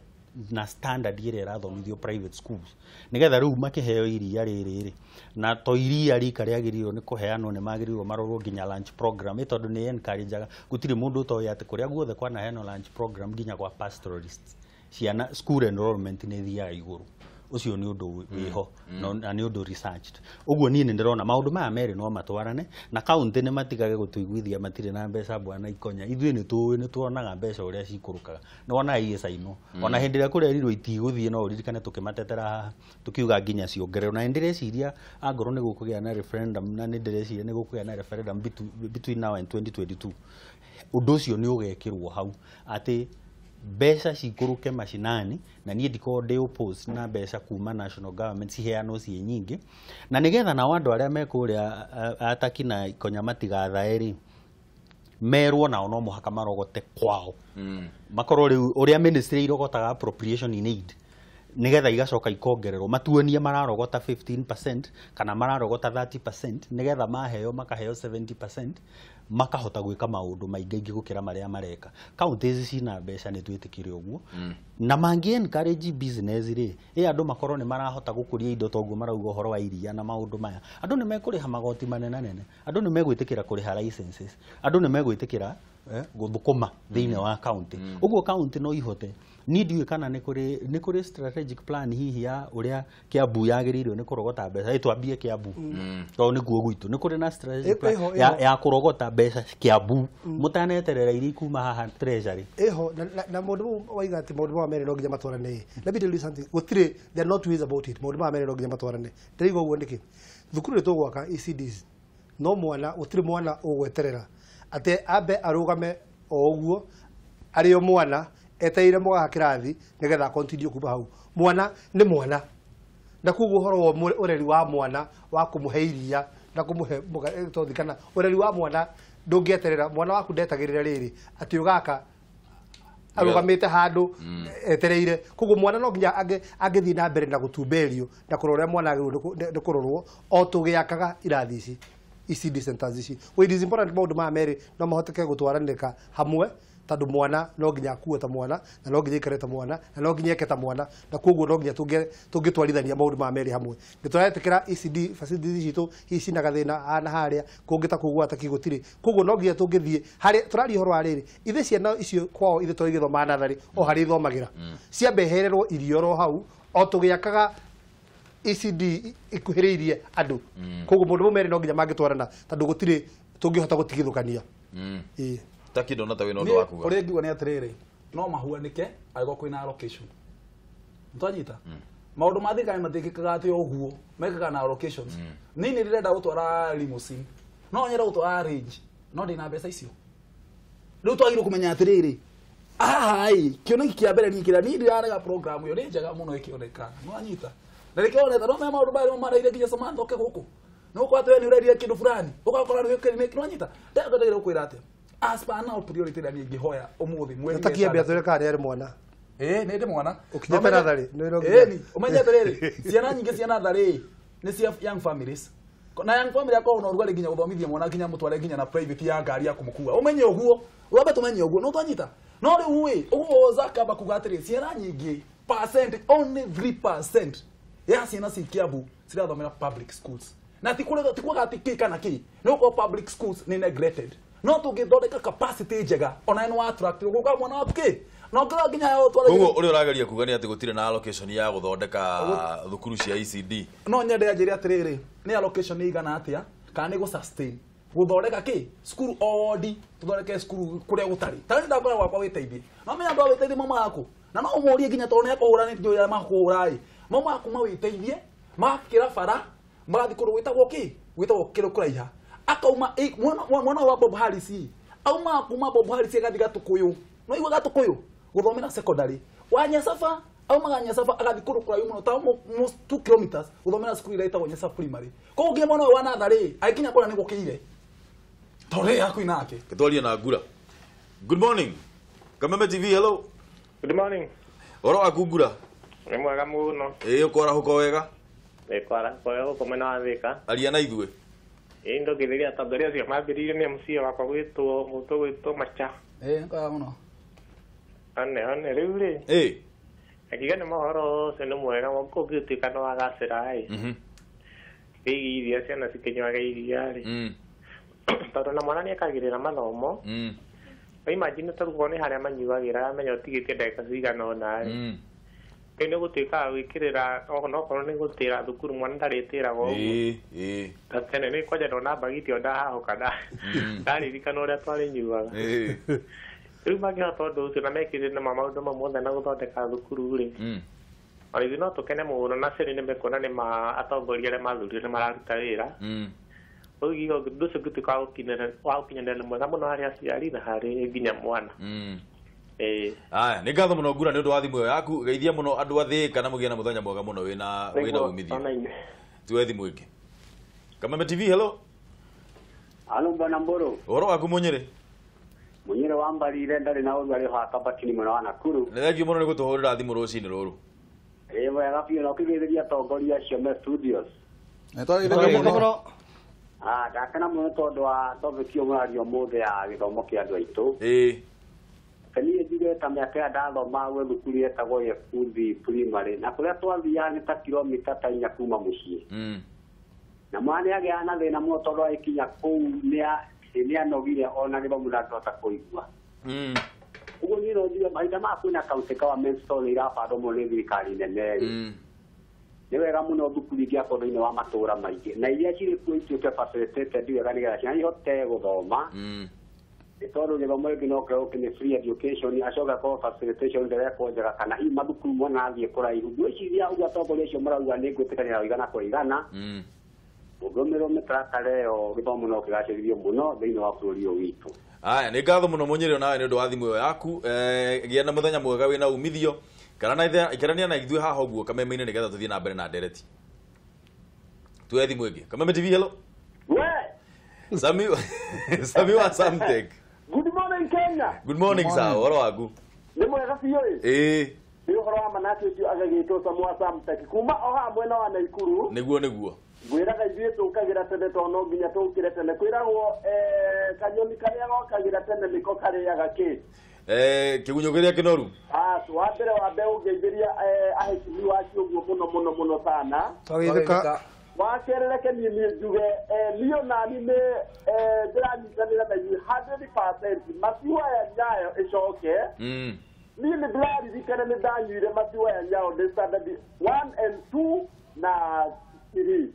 na standard ĩrĩa ĩrathomithio private schools, nĩgetha rĩu makĩheo iria rĩrĩ rĩ, na to iria rika rĩagĩrĩirwo nĩ kũheanwo, nĩ magĩrĩirwo marorwo nginya lunch program, tondũ nĩ encourageaga. Gũtirĩ mũndũ ũtoĩ atĩ kũrĩa guothe kwanaheanwo lunch program nginya kwa pastoralists, ciana school enrollment nĩ ĩthiaga igũrũ. Ũcio nĩ ũndũ wĩho na nĩ ũndũ researched. Ũguo niĩ nĩ ndĩrona maũndũ maya merĩ no matwarane, na county nĩ matigage gũtũiguithia matirĩ na mbeca bwana Ikonya. Ithuĩ nĩ tũĩ, nĩ tuonaga mbeca ũrĩa cikũrũkaga, nĩ wonaga igĩcainwo. Ona hĩndĩ ĩrĩa kũrerirwo itigũthiĩ, no ũririkane tũkĩmatetera haha tũkiuga nginya ciongererwo. Na nĩ ndĩreciria angorwo nĩ gũkũgĩa na referendum, na nĩ ndĩreciria nĩ gũkũgĩa na referendum between now and 2022, ũndũ ũcio nĩ ũgekĩrwo hau atĩ mbeca cikũrũke macinani, na niĩ ndikorwo ndĩ oppose na mbeca kuma national government ciheanwo ciĩ nyingĩ, na nĩgetha nao andũ arĩa me kũrĩa Ataki na Ikonya matigathae rĩ, merwo nao no mũhaka marogote kwao. Makorwo rĩu ũrĩa ministry irogotaga appropriation in aid, nĩgetha igacoka ikongererwo, matuonie mararogota 15% kana mararogota 30%, nĩgetha maheo makaheo 70%, makahota gwĩka maũndũ maingĩ gũkĩra marĩa mareka. Counties cina mbeca nĩ twĩtĩkĩre ũguo, na mangĩ encourage business rĩ, ĩ andũ makorwo nĩ marahota gũkũria indo toguo marauga ũhoro wa iria na maũndũ maya. Andũ nĩ mekũrĩha magoti manene, andũ nĩ megwĩtĩkĩra kũrĩha licenses, andũ nĩ megwĩtĩkĩra gũthũkũma thĩinĩ wa county. Ũguo county no ihote. Niĩ ndiũĩ kana nĩ kũrĩ strategic plan hihi ya ũrĩa Kiambu yagĩrĩirwo nĩ kũrogota mbeca. Ĩ twambie Kiambu tondũ nĩkuo gwitũ. Nĩ kũrĩ na strategic plan ya kũrogota mbeca Kiambu, mũtaneterera iria ikuma haha treasury. Ĩho na maũndũ mau waiga atĩ maũndũ maya merĩ no nginya matwarane. Let me tell you something, gũtirĩ, there are no two ways about it. Maũndũ maya merĩ no nginya matwarane. Ndĩraigua ũguo nĩkĩ? Thukuru ĩrĩa tũgwaka ECDs, no mwana, gũtirĩ mwana ũgweterera atĩ ambe arũgame o ũguo arĩ o mwana etereire mũgaha kĩrathi nĩgetha continue kuma hau. Mwana nĩ mwana, na koguo ũhoro wa ũreri wa mwana wa kũmũhe iria na kũmũhe tothi, kana ũreri wa mwana ndũngĩeterera. Mwana waku ndetagĩrĩra rĩrĩ atĩ ũgaka arũgamĩte handũ etereire. Koguo mwana no nginya angĩthiĩ na mbere na gũtumberio na kũrora ũrĩa mwana agĩrĩirwo nĩ kũrorwo o tũgĩakaga irathi ici ECD centers ici. It is important maũndũ maya merĩ no mahoteke gũtwaranĩka hamwe, Tondu mwana no nginya akue ta mwana na no nginya ikare ta mwana na no nginya eke ta mwana na koguo no nginya tungitwarithania maundu ma meri hamwe. Nĩ tũretĩkĩra ECD facilities citũ hihi cina gathĩna na harĩa kũngĩ ta kũu gwata gũtirĩ, koguo no nginya tũngĩthiĩ harĩa tũraria ũhoro wa rĩrĩ ithe ciana icio kwao ithe tũrĩgĩthoma natharĩ o harĩa ithomagĩra ciambe hehererwo irio ro hau o tũgĩakaga ECD ikuhĩrĩirie andũ. Koguo mũndũ mũmerĩ no nginya mangĩtwarana tondũ gũtirĩ tũngĩhota gũtigithũkania. Taki ndona ta wĩna ũndũ wa kuga. Ũrĩa ngiuga nĩ atĩrĩrĩ, no mahuanĩke angĩkorwo kwĩna allocation. Nĩtwanyita? Maũndũ ma thirikari matiĩkĩkaga atĩ o ũguo, mekĩkaga na allocations. Niĩ nĩ ndĩrenda gũtwara limousine, no nyende gũtwara range, no ndĩna mbeca icio. Rĩu twagĩrĩirwo kũmenya atĩrĩrĩ, haha ĩ kĩoneki kĩa mbere niĩ kĩrĩa niĩ ndirarega program ĩyo nĩ njega mũno ĩkĩoneka, nĩwanyita? Na nĩkĩoneka no menya maũndũ maya maraire nginya Samantha oke gũkũ. Nĩ ũgũkora atĩ we nĩ ũrendia kĩndũ fulani, ũgakora nĩ nĩwanyita? Ndagĩrĩirwo gũkwĩra atĩa? As per now priority ĩrĩa niĩ ingĩhoya ũmũthĩ mweri Takiambia twĩre kana nĩ arĩ mwana. Ĩĩ nĩ ndĩ mwana. Ũkinyĩte natharĩ, nĩ no nginya. Ĩni, ũmenye atĩrĩrĩ, ciana nyingĩ cia natharĩ nĩ cia young families. Na young family akorwo na ũrugarĩ nginya gũthomithia mwana nginya mũtware nginya na private ya ngari ya kũmũkua. Ũmenye ũguo, wambe tũmenye ũguo, no twanyita. No rĩu ĩ, ũguo Zakamba kuga atĩrĩ, ciana nyingĩ percent only 3% ya ciana ci Kiambu cirathomera public schools. Na ti kuga atĩ kĩ kana kĩ, nĩ gũkorwo public schools nĩ neglected. No tũngĩthondeka capacity njega ona nĩ attract gũka mwana waku kĩ no ngĩra nginya yo tware. Koguo ũrĩa ũrageria kuga nĩ atĩ gũtirĩ na allocation ya gũthondeka thukuru cia ECD. No nyende anjĩre atĩrĩrĩ, nĩ allocation nĩ igana atĩa kana nĩ gũ sustain gũthondeka kĩ cukuru odi tũthondeke cukuru kũrĩa gũtarĩ. Ta rĩu ndakora gwakwa wĩteithie, no menya andũ a wĩteithie mama yaku na no ũmũrie nginya tondũ nĩ akũhũra nĩ njũĩ arĩa makũhũra ĩ mama yaku mawĩteithie makĩra bara magathiĩ kũndũ gwĩtagwo kĩ gwĩtagwo kĩrũ kũraiha akauma mwana wa Bob Harris auma kuma Bob Harris agathiĩ Gatũkũyũ, no igua Gatũkũyũ gũthomera secondary wa Nyasaba aumaga Nyasaba agathiĩ kũndũ kũraihu mũno ta almost 2 kilometers gũthomera cukuru ĩrĩa ĩtagwo Nyasaba primary. Koguo nginya mwana ũyũ wa natharĩ agĩkinya kũrĩa nĩ gũkĩire tondũ rĩ hakuhĩ nake. Twarie na Ngura. Good morning Kameme TV, hello. Good morning. Ũhoro waku Ngura? Nĩ mwega mũno. Ĩĩ ũkwarahũka wega? Ĩĩ kwarahũka wega gũkũ mwena wa Thika. Aria na ithuĩ. Ĩĩ ndũngĩthĩria atongoria acio mambĩrĩirio nĩ MCA wakwa gwĩtwo mũndũ gwĩtwo Macha. Ĩĩ nĩkwega mũno. One one rĩu rĩ. Ĩĩ. Akiuga nĩ mohoro ũcio nĩ mwega ũngĩtuĩka nĩ wagacĩra ĩ. Wĩgiĩ iria ciana cikĩnyuaga iria rĩ. Tondũ na mwana nĩekagĩrĩra mathomo. Imagine ta rĩu nĩ harĩa manyuagĩra amenya ũtigĩtie ndagĩka cigana ũna rĩ. Rĩu nĩ gũtuĩka wa gwĩkĩrĩra onokorwo nĩ gũtĩra thukuru mwana ndarĩtĩraga ũguo. Ta tene nĩ kwanja ndona mbagiti o ndahahũka ndaririkana ũrĩa twarĩnyuaga. Rĩu mangĩhota ũndũ ũcio na mekĩrĩre na maũndũ mau mothe na gũthondeka thukuru rĩ, ona ithuĩ no tũkene mũno na ciana nĩ mekuona nĩ ma atongoria arĩa mathurirwo nĩ mararuta wĩra. Ũguo ũndũ ũcio ũngĩtuĩka wa gũkinyanĩra nĩ mwega mũno harĩ aciari na harĩ nginya mwana. Aya, nĩ ngatho mũno Ngura nĩ ũndũ wa thimũ ĩyo yaku. Geithia mũno andũ a Thika na mũgĩe na mũthenya mwega mũno wĩna umithio. Tuoe thimũ ĩngĩ. Kameme TV, hello. Halo bwana Mboro. Ũhoro waku Mũnyĩrĩ? Mũnyĩrĩ wa Mbarire ndarĩ na ũrugarĩ wa Kabati mwena wa Nakuru. Nĩ thengiũ mũno nĩ gũtũhũrĩra thimũ rũcinĩ rũrũ. Ĩĩ wega biũ na ũkĩgeithĩria atongoria acio me studios. Nĩ ndakena mũno tondũ wa topic ĩyo mũraria ũmũthĩ ya gĩthomo kĩa andũ aitũ. Ĩĩ. Niĩ njuge ta mĩaka ĩrĩa ndathoma gwĩ thukuru yetagwo Yekuthi Primary na kũrĩa twathiaga nĩ ta kilomita ta 4 kuma mũciĩ. Na mwana nĩagĩaga na thĩna mũno tondũ agĩkinya kũu nĩanogire ona gĩthomo ndangĩhota kũigua. Ũguo niĩ no njuge mahinda maya kwĩna county government tondũ nĩ irabandwo mũno nĩ thirikari nene rĩ. Nĩ wega mũno thukuru ingĩakwo thĩinĩ wa matũũra maingĩ na iria cirĩ kuo ituĩke facilitated wega nĩgetha ciana ihote gũthoma. Nĩ tondũ gĩthomo gĩkĩ no kĩrĩa nĩ free education acoke akorwo facilitation ndĩrekwo njega kana hihi mathukuru mwana athiĩ kũraihu. Ngwĩciria ũguo atongoria acio marauga nĩ ngwĩtĩkanĩra igana kwa igana. Ũngĩrũmĩrĩrwo mĩtaratara ĩyo gĩthomo no kĩgacĩrithio mũno thĩinĩ wa bũrũri ũyũ witũ. Aya, nĩ ngatho mũno Mũnyĩrĩ nawe nĩ ũndũ wa thimũ ĩyo yaku. Gĩa na mũthenya mwega wĩna umithio. Ikarania na ithuĩ haha ũguo Kameme-inĩ nĩgetha tũthiĩ na mbere na ndereti. Tuoe thimũ ĩngĩ. Kameme TV, hello. We. Sami wa Samtech. Good morning Kenya. Good morning sir, ũhoro waku? Nĩ mwega biũ ĩ. Ĩĩ. Nĩ ũhoro wa manake ũcio agagĩtwo Samu wa Samtech kuma o haha mwena wa Naikuru. Nĩguo nĩguo. Ngwĩraga ithuĩ tũkagĩra tene tondũ no nginya tũkĩre tene. Kwĩragwo kanyoni karĩa gokagĩra tene nĩko karĩaga kĩ. Kĩgunyũ kĩrĩa kĩnoru. Wa mbere wa mbe ũngeithĩria aheshimiwa acio ũguo mũno mũno mũno sana. Twagĩthĩka. Wa kerĩ reke niĩ niĩ njuge niĩ nani nĩ ndĩranyitanĩra na inyuĩ 100% maziwa ya Nyayo ĩcoke. Niĩ nĩ ndĩraririkana nĩ ndanyuire maziwa ya Nyayo ndĩ standard 1 and 2 na 3.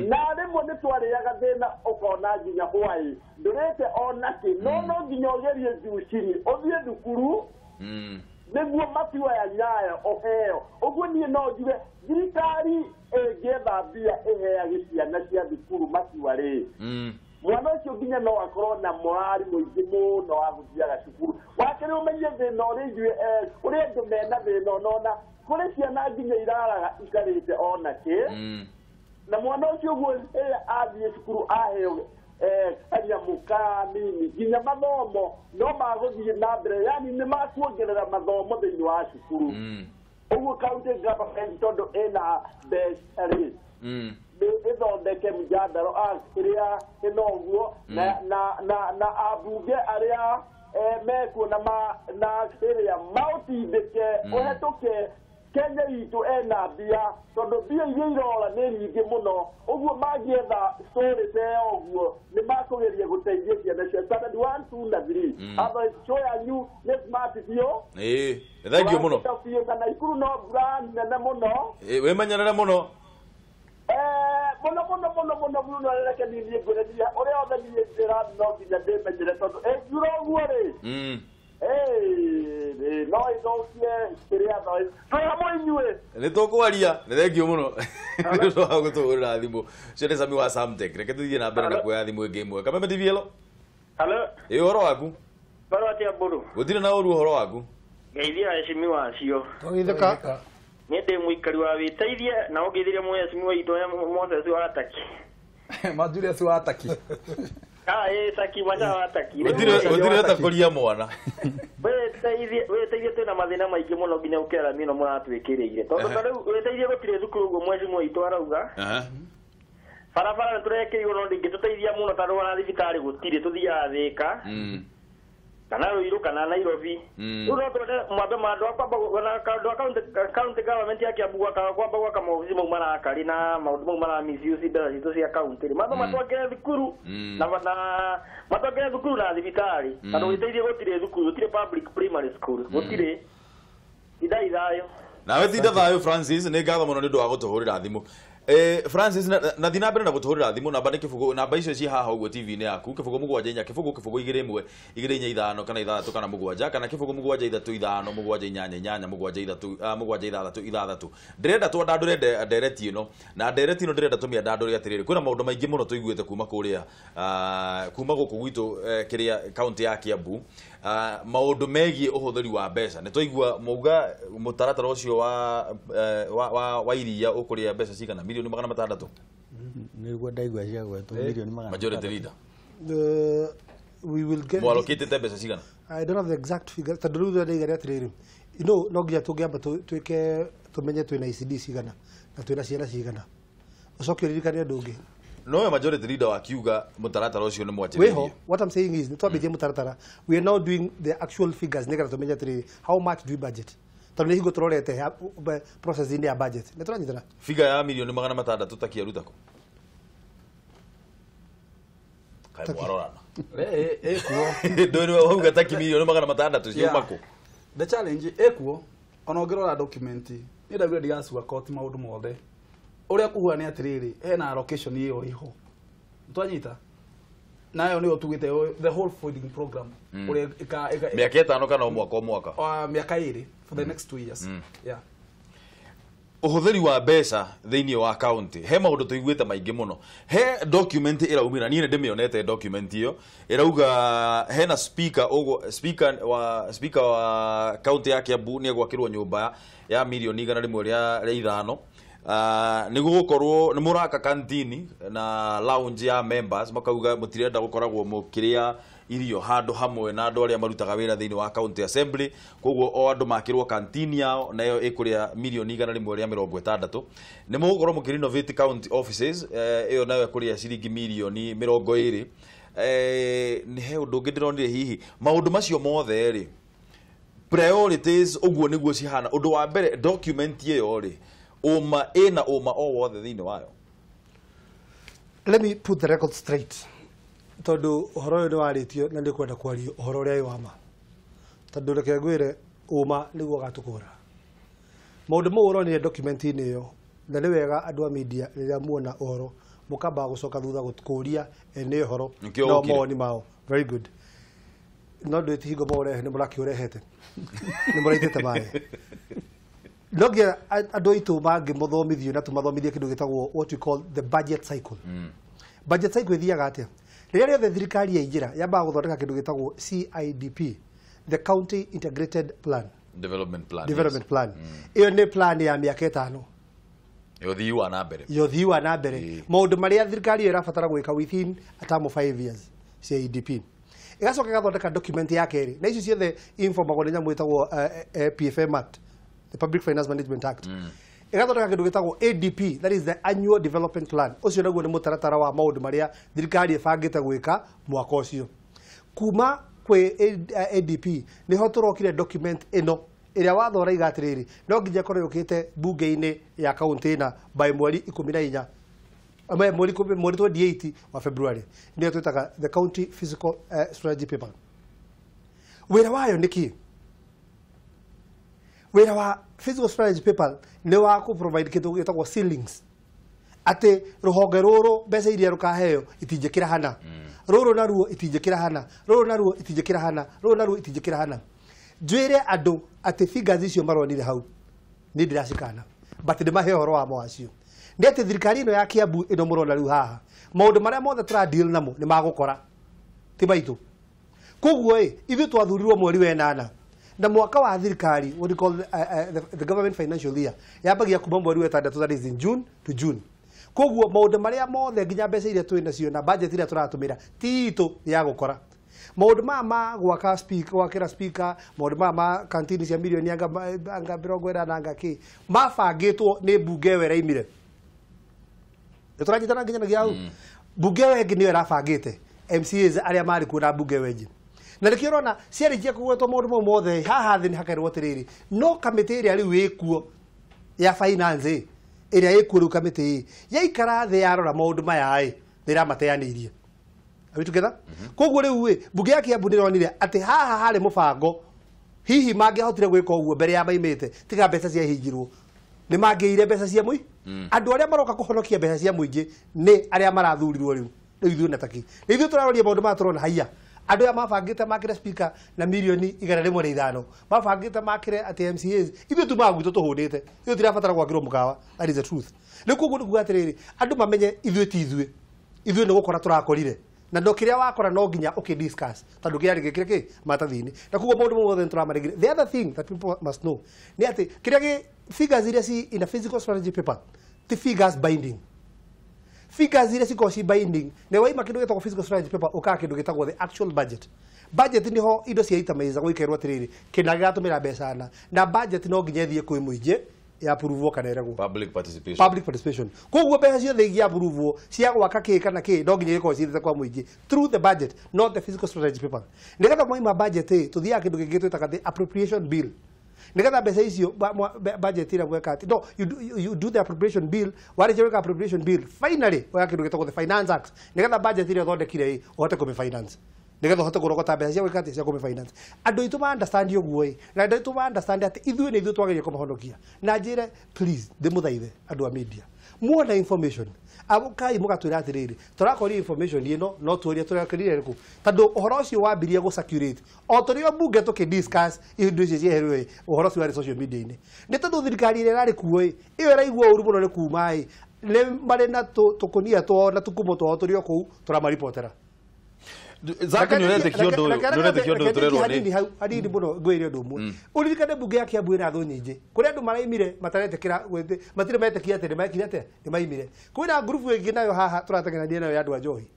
Na rĩmwe nĩ twarĩaga thĩna ũkona nginya hwaĩ ndũrĩte ona kĩ no no nginya ũgerie juu chini ũthiĩ thukuru nĩguo maziwa ya Nyayo ũheo. Ũguo niĩ no njuge thirikari ĩngĩetha mbia ĩheage ciana cia thukuru maziwa rĩ, mwana ũcio nginya no akorwo na morali mũingĩ mũno wa gũthiaga cukuru. Wakerĩ ũmenye thĩna ũrĩa ithuĩ kũrĩ andũ mena thĩna ũnona kũrĩ ciana nginya iraraga itarĩte ona kĩ, na mwana ũcio ũguo rĩrĩa athiĩ cukuru aheo kanyamũ kanini nginya mathomo no magũthiĩ na mbere, yani nĩ makuongerera mathomo thĩinĩ wa cukuru. Ũguo county government tondũ ĩna mbeca rĩ, ĩthondeke mjadala kĩrĩa ĩno ũguo na ambunge arĩa mekuo na kĩrĩa maũtindĩke ũhetũke Kenya itũ ena mbia tondũ mbia iria irora nĩ nyingĩ mũno. Ũguo mangĩetha story ta ĩyo ũguo nĩ makũgeria gũteithia ciana cia standard 1 2 na 3. Otherwise show yanyu nĩ smart biũ. Ĩĩ, thank you mũno. Biũ na Naikuru no mbura nene mũno. Ĩĩ, wĩmenyerere mũno. Mũno mũno mũno mũno mũno reke niĩ ngwĩrĩria ũrĩa othe niĩ ndĩra no nginya ndĩmenyere tondũ ĩngiura ũguo rĩ no ĩthũkie kĩrĩa twĩ hamwe inyuĩ. Nĩ tũkwaria, nĩ thengio mũno nĩ ũndũ wa gũtũhũrĩra thimũ. Ũcio nĩ Sami wa Samtech. Reke tũthiĩ na mbere na kuoya thimũ ĩngĩ ĩmwe. Kameme TV, hello. Hello. Ĩ, ũhoro waku? Ũhoro atĩa Mbũrũ? Gũtirĩ na ũru, ũhoro waku? Ngeithia aheshimiwa acio. Twagĩthĩka. Niĩ ndĩ mũikari wa wĩteithie na ũngeithĩrie mũheshimiwa witũ Moses wa Taki. Ma Julius wa Taki. Taki mwana wa Taki. Gũtirĩ ũtakũria mwana. Wĩteithie twĩna mathĩna maingĩ mũno nginya ũkera mĩno mũratwĩkĩrĩire. Tondũ ta rĩu wĩteithie gũtirĩ thukuru ũguo mheshimiwa witũ arauga. Barabara nĩ tũrekĩirwo no ndĩngĩtũteithia mũno tondũ ona thibitarĩ gũtirĩ, tũthiaga Thĩka kana Ruiru kana Nairobi. Rĩu no twende mwambe andũ a kwamba andũ a county government ya Kiambu kwamba gwaka maobici mau marakarĩ na maũndũ mau mara misuse mbeca citũ cia county rĩ, matho matwakĩre thukuru na matwakĩre thukuru na thibitarĩ tondũ gũteithie gũtirĩ thukuru, gũtirĩ public primary school, gũtirĩ. Indai thayũ. Nawe tinda thayũ Francis, nĩ ngatho mũno nĩ ũndũ wa gũtũhũrĩra thimũ. Francis, na thiĩ na mbere na gũtũhũrĩra thimũ, namba nĩ kĩbũgũ, namba icio ci haha ũguo TV-inĩ yaku, kĩbũgũ 7 4 kĩbũgũ kĩbũgũ 2 1 2 4 5 kana 6 kana 7 kana kĩbũgũ 7 3 5 7 8 8 7 3 7 6 6. Ndĩrenda twandandũre ndereti ĩno, na ndereti ĩno ndĩrenda tũmĩandandũre atĩrĩrĩ, kwĩna maũndũ maingĩ mũno tũiguĩte kuma kũrĩa kuma gũkũ gwitũ kĩrĩa kaunti ya Kiambu, maũndũ megiĩ ũhũthĩri wa mbeca. Nĩ twaigua mauga mũtaratara ũcio wa iria ũkũrĩa mbeca cigana? Milioni 600. Nĩguo ndaigua cia gwetwo milioni 600. Majority leader. We will get mwalokĩtĩte mbeca cigana? I don't have the exact figure tondũ rĩu ndaiga atĩrĩrĩ, you know, no nginya tũngĩamba twĩke tũmenye twĩna ECD cigana na twĩna ciana cigana, ũcoke ũririkane ũndũ ũngĩ. No majority leader wakiuga mũtaratara ũcio nĩ mwanjĩrĩirie. Wĩho, what I'm saying is nĩ twambĩtie mũtaratara, we are now doing the actual figures nĩgetha tũmenye atĩrĩrĩ how much do we budget, tondũ nĩ hingo tũrorete process-inĩ ya budget. Nĩ tũranyitana? Figure ya milioni 600 takiaruta kũ? Kaĩ mwarorana. Ĩkuo. Ndũĩ nĩwe wauga taki milioni 600 ciuma kũ? The challenge ĩkuo, ona ũngĩrora document niĩ ndaugire ndigacuga koti maũndũ mothe. Ũrĩa kũhua nĩ atĩrĩrĩ, hena allocation ĩyo ĩho. Twanyita? Nayo nĩyo tugĩte the whole feeding program ũrĩa mĩaka 5 kana o mwaka o mwaka? Mĩaka 2 for the next 2 years. Yeah. Ũhũthĩri wa mbeca thĩinĩ wa county, he maũndũ tũiguĩte maingĩ mũno. He document ĩraumĩra, niĩ nĩ ndĩmĩonete document ĩyo, ĩrauga hena speaker ũguo, speaker wa county ya Kiambu nĩ egwakĩrwo nyũmba ya milioni 105. Nĩ gũgũkorwo nĩ mũraka kantini na lounge ya members, makauga mũtirenda gũkoragwo mũkĩrĩa irio handũ hamwe na andũ arĩa marutaga wĩra thĩinĩ wa county assembly, koguo o andũ makĩrwo kantini yao nayo ĩkũrĩa milioni 160. Nĩ mũgũkorwo mũkĩrenovate county offices, ĩyo nayo ĩkũrĩa ciringi milioni 20. Nĩ he ũndũ ũngĩ ndĩronire hihi maũndũ macio mothe rĩ, Priorities ũguo nĩguo cihana. Ũndũ wa mbere document ĩyo rĩ, ũma ĩna ũma o wothe thĩinĩ wayo. Let me put the record straight. Tondũ ũhoro ũyũ nĩ warĩtio na nĩ kwenda kwario ũhoro ũrĩa wĩ wa ma. Tondũ reke ngwĩre ũma nĩguo ũgatũkũra. Maũndũ mau ũronire document-inĩ ĩyo, na nĩ wega andũ a media rĩrĩa muona ũhoro mũkamba gũcoka thutha kũria ene ũhoro no mawoni mao. Very good. No ndũ ti hingo maũrehe nĩ mũrakĩũrehete. Nĩ mũraitĩte maĩ. No nginya andũ aitũ mangĩmathomithio na tũmathomithie kĩndũ gĩtagwo what we call the budget cycle. Budget cycle ĩthiaga atĩa? Rĩrĩa rĩothe thirikari yaingĩra yambaga gũthondeka kĩndũ gĩtagwo CIDP, the County Integrated Plan. Development plan. Development plan. Ĩyo nĩ plan ya mĩaka 5. Ya ũthii wa na mbere. Ya ũthii wa na mbere. Maũndũ marĩa thirikari ĩrabatara gwĩka within a term of 5 years, CIDP. Ĩgacoka ĩgathondeka document ya kerĩ. Na icio ciothe informagwo nĩ nyamũ ĩtagwo PFM Act, the Public Finance Management Act. Ĩgathondeka kĩndũ gĩtagwo ADP, that is the Annual Development Plan. Ũcio naguo nĩ mũtaratara wa maũndũ marĩa thirikari ĩbangĩte gwĩka mwaka ũcio. Kuma kwĩ ADP nĩho tũrokire document ĩno ĩrĩa watho ũraiga atĩrĩrĩ no nginya ĩkorwo yũkĩte bunge-inĩ ya kaunti ĩna by mweri 14, mweri 28 wa February. Nĩyo twĩtaga the County Fiscal Strategy Paper. Wĩra wayo nĩ kĩ? Wĩra wa Fiscal Strategy Paper nĩ wa kũ provide kĩndũ gĩtagwo ceilings. Atĩ rũhonge rũrũ mbeca iria rũkaheo itingĩkĩra hana. Rũrũ naruo itingĩkĩra hana. Rũrũ naruo itingĩkĩra hana. Rũrũ naruo itingĩkĩra hana. Njwĩre andũ atĩ figures icio maronire hau nĩ ndĩracikana, but ndĩmahe ũhoro wa mawacio. Nĩ atĩ thirikari ĩno ya Kiambu ĩno mũrona rĩu haha, maũndũ marĩa mothe tũra deal namo nĩ magũkora, ti maitũ. Koguo ĩ, ithuĩ twathurirwo mweri wa 8 na mwaka wa thirikari, what we call the government financial year, yambagia kuma mweri wa 6, that is in June to June. Koguo maũndũ marĩa mothe nginya mbeca iria twĩ nacio na budget iria tũratũmĩra ti itũ ya gũkora. Maũndũ maya ma gwaka speaker, gwakĩra speaker, maũndũ maya ma kantini cia mirioni anga 40 na anga kĩ mabangĩtwo nĩ mbunge ĩyo ĩraimire. Nĩtũranyitana nginya hau. Mbunge ĩyo ĩngĩ nĩyo ĩrabangĩte MCAs arĩa marĩ kuo na mbunge ĩyo ĩngĩ. Na nĩkĩo ũrona ciarĩkia kũgwetwo maũndũ mau mothe haha thĩ nĩ hakerwo atĩrĩrĩ, no kamĩtĩ ĩrĩa rĩu ĩkuo ya finance ĩrĩa ĩkuo rĩu kamĩtĩ yaikara thĩ yarora maũndũ maya ĩ nĩ ĩramateanĩirie. Are we together? Koguo rĩu ĩ mbunge ya Kiambu nĩronire atĩ haha harĩ mũbango hihi mangĩahotire gwĩka ũguo mbere ya maimĩte tiga mbeca ciahingirwo nĩ mangĩire mbeca cia mũingĩ. Andũ arĩa maroka kũhonokia mbeca cia mũingĩ nĩ arĩa marathurirwo rĩu. Rĩu ithuĩ na taki nĩ ithuĩ tũraroria maũndũ maya tũrona haiya. Andũ aya mabangĩte makĩre speaker na mirioni 105, mabangĩte makĩre atĩ MCAs, ithuĩ tumaga gwitũ tũhũnĩte, ithuĩ tirabatara gwakĩrwo mũkawa. That is the truth. Rĩu koguo nĩ kuga atĩrĩrĩ, andũ mamenye ithuĩ ti ithuĩ, ithuĩ nĩ gũkora tũrakorire na ndo kĩrĩa wakora no nginya ũkĩ discuss tondũ kĩarĩ gĩkĩre kĩ maratathi-inĩ. Na koguo maũndũ mau mothe nĩtũramaregire. The other thing that people must know nĩ atĩ kĩrĩa gĩ figures iria ci in a physical strategy paper ti figures binding. Figures iria cikoragwo ci binding nĩ waima kĩndũ gĩtagwo physical strategy paper ũkaga kĩndũ gĩtagwo the actual budget. Budget nĩho indo cia itamaiza gũikerwo atĩrĩrĩ kĩna gĩgatũmĩra mbeca na budget no nginya ĩthiĩ kwĩ mũingĩ ya approve kana ĩregwo. Public participation. Public participation. Koguo mbeca ciothe ingĩ approve cia gwaka kĩ kana kĩ no nginya gĩkorwo ciĩthĩte kwa mũingĩ through the budget, not the physical strategy paper. Nĩgetha mwaima budget ĩ tũthiaga kĩndũ kĩngĩ twĩtaga the appropriation bill. Nĩgetha mbeca icio budget ĩrĩa mweka atĩ no you do the appropriation bill, warĩkia gwĩka appropriation bill finally woya kĩndũ gĩtagwo the Finance Act nĩgetha budget ĩrĩa ũthondekire ĩ ũhote kũmĩ finance. Nĩgetha ũhote kũrogota mbeca cia gwĩka atĩ cia kũmĩ finance. Andũ aitũ ma understand ũguo ĩ, na andũ aitũ ma understand atĩ ithuĩ nĩ ithuĩ twagĩrĩire kũmahonokia. Na njĩre please ndĩmũthaithe andũ a media muona information kai mũgatwĩra atĩrĩrĩ tũrakoria information ĩno no tũrie tũrakĩrire rĩkũ, tondũ ũhoro ũcio wambirie gũ circulate o tũrĩ o mbunge tũkĩ discuss indo icio cieherio ĩ ũhoro ũcio warĩ social media-inĩ. Nĩ tondũ thirikari ĩrĩa ĩrarĩ kuo ĩ ĩyo ĩraigua ũru mũno nĩ kuma ĩ nĩ marĩ na tũkũnia twao na tũkumo twao tũrĩ o kũu tũramaribotera. Zaka nĩ ũretĩkia ũndũ ũyũ, nĩ ũretĩkia ũndũ ũyũ tũrerwo nĩ hanini mũno ngwĩre ũndũ ũmwe. Ũririkane mbunge ya Kiambu ĩna thũ nyingĩ kũrĩa andũ maraimire mataretĩkĩra matirĩ metĩkia atĩ nĩmekire atĩa nĩ maimire. Kwĩna ngurubu ĩngĩ nayo haha tũrateng'erania nayo ya andũ a njohi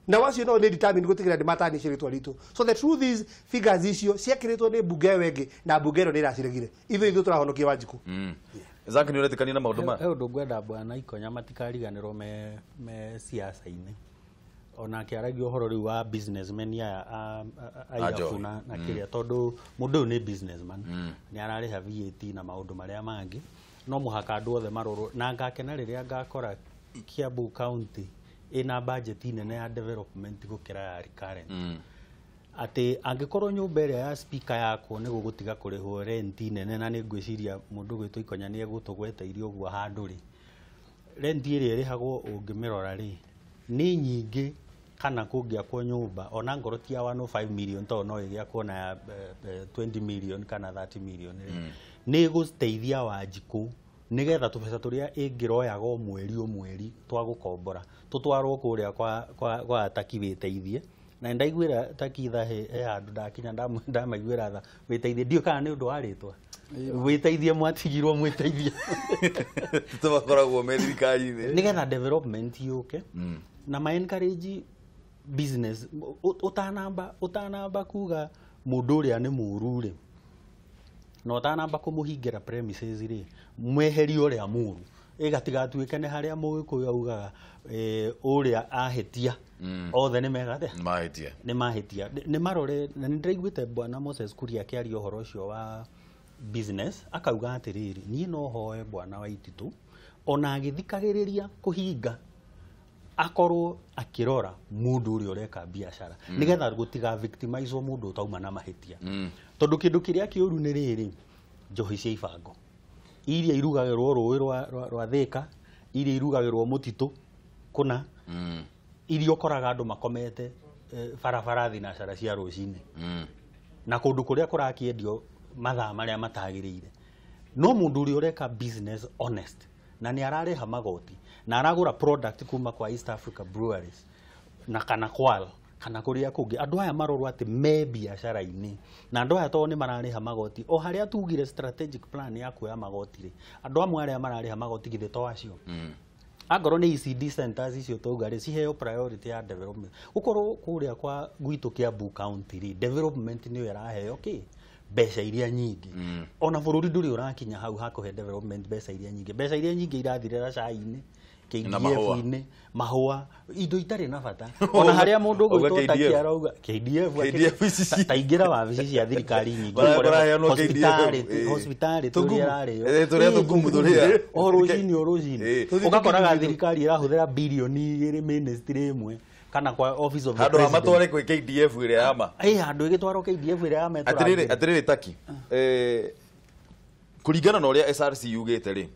na wacio no nĩ determined gũtigĩrĩra nĩ matanishe rĩtwa ritũ. So the truth is figures icio ciekĩrĩtwo nĩ mbunge ĩyo ĩngĩ na mbunge ĩno nĩ ĩraciregire. Ithuĩ ithuĩ tũrahonokia Wanjikũ. Zaka nĩ ũretĩkania na maũndũ maya? He ũndũ ngwenda bwana Ikonya matikariganĩrwo me siasa-inĩ. Ona akĩaragia ũhoro rĩu wa businessmen aya airabu na kĩrĩa, tondũ mũndũ ũyũ nĩ businessman, nĩ ararĩha VAT na maũndũ marĩa mangĩ, no mũhaka andũ othe marorwo. Na ngakena rĩrĩa ngakora Kiambu County ĩna budget nene ya development gũkĩra ya recurrent. Atĩ angĩkorwo nyũmba ĩrĩa ya speaker yakwo nĩ gũgũtiga kũrĩhwo rent nene, na nĩ ngwĩciria mũndũ gwĩtwo Ikonya nĩ egũtũgweteirie ũguo handũ rĩ, rent ĩrĩa ĩrĩhagwo ũngĩmĩrora rĩ nĩ nyingĩ, kana kũngĩakwo nyũmba ona ngoro ti ya 105 million tondũ no ĩgĩakwo na ya 20 million kana 30 million rĩ, nĩ ĩgũteithia Wanjikũ nĩgetha tũbeca tũrĩa ĩngĩroyaga o mweri o mweri twa gũkombora tũtwarwo kũrĩa kwa Taki wĩteithie. Na ndaiguĩra Taki tha he handũ ndakinya ndamaiguĩra tha wĩteithie, ndiũ kana nĩ ũndũ wa rĩtwa wĩteithie, mwatigirwo mwĩteithie tũmakoragwo me thirikari-inĩ nĩgetha development yũke na ma encourage business. Ũtanamba kuga mũndũ ũrĩa nĩ mũru rĩ, na ũtanamba kũmũhingĩra premises rĩ, mweherie ũrĩa mũru, ĩgatigatuĩke nĩ harĩa Mũgĩkũyũ augaga ũrĩa ahĩtia othe nĩ mega atĩa? Nĩ mahĩtia. Nĩ marore. Na nĩ ndĩraiguĩte Bwana Moses Kuria akĩaria ũhoro ũcio wa business, akauga atĩrĩrĩ, niĩ no hoe Bwana Waititũ ona agĩthikagĩrĩria kũhinga akorwo akĩrora mũndũ ũrĩa ũreka biacara, nĩgetha gũtiga victimize mũndũ ũtauma na mahĩtia. Tondũ kĩndũ kĩrĩa kĩũru nĩ rĩrĩ, njohi cia ibango iria irugagĩrwo rũĩ rwa Thĩka, iria irugagĩrwo mũtitũ kũna, iria ũkoraga andũ makomete barabara thinacara cia rũcinĩ, na kũndũ kũrĩa kũrakĩendio mathaa marĩa matagĩrĩire. No mũndũ ũrĩa ũreka business honest na nĩ ararĩha magoti na aragũra product kuma kwa East Africa Breweries na kana Kwal kana kũrĩa kũngĩ, andũ aya marorwo atĩ me biacara-inĩ, na andũ aya tondũ nĩ mararĩha magoti, o harĩa tugire strategic plan ya kuoya magoti rĩ, andũ amwe arĩa mararĩha magoti githĩ to acio. Angorwo nĩ ECD centers icio twauga rĩ, ciheo priority ya development. Gũkorwo kũrĩa kwa gwitũ Kiambu County rĩ, development nĩyo ĩraheo kĩ mbeca iria nyingĩ. Ona bũrũri ndũrĩ ũrakinya hau hakũhe development mbeca iria nyingĩ. Mbeca iria nyingĩ irathirĩra cai-inĩ, KDF-inĩ, mahũa, indo itarĩ na bata. Ona harĩa mũndũ ũgwĩtwo Taki arauga KDF, taingĩra wabici cia thirikari nyingĩ, hospitality ũrĩa ĩrarĩo o rũcinĩ o rũcinĩ, ũgakoraga thirikari ĩrahũthĩra birioni 2 ministry ĩmwe kana kwa office of the president. Handũ matware kwĩ KDF ĩrĩa ya ma. Handũ ĩgĩtwarwo KDF ĩrĩa ya ma. Atĩrĩrĩ Taki, kũringana na ũrĩa SRC yugĩte rĩ,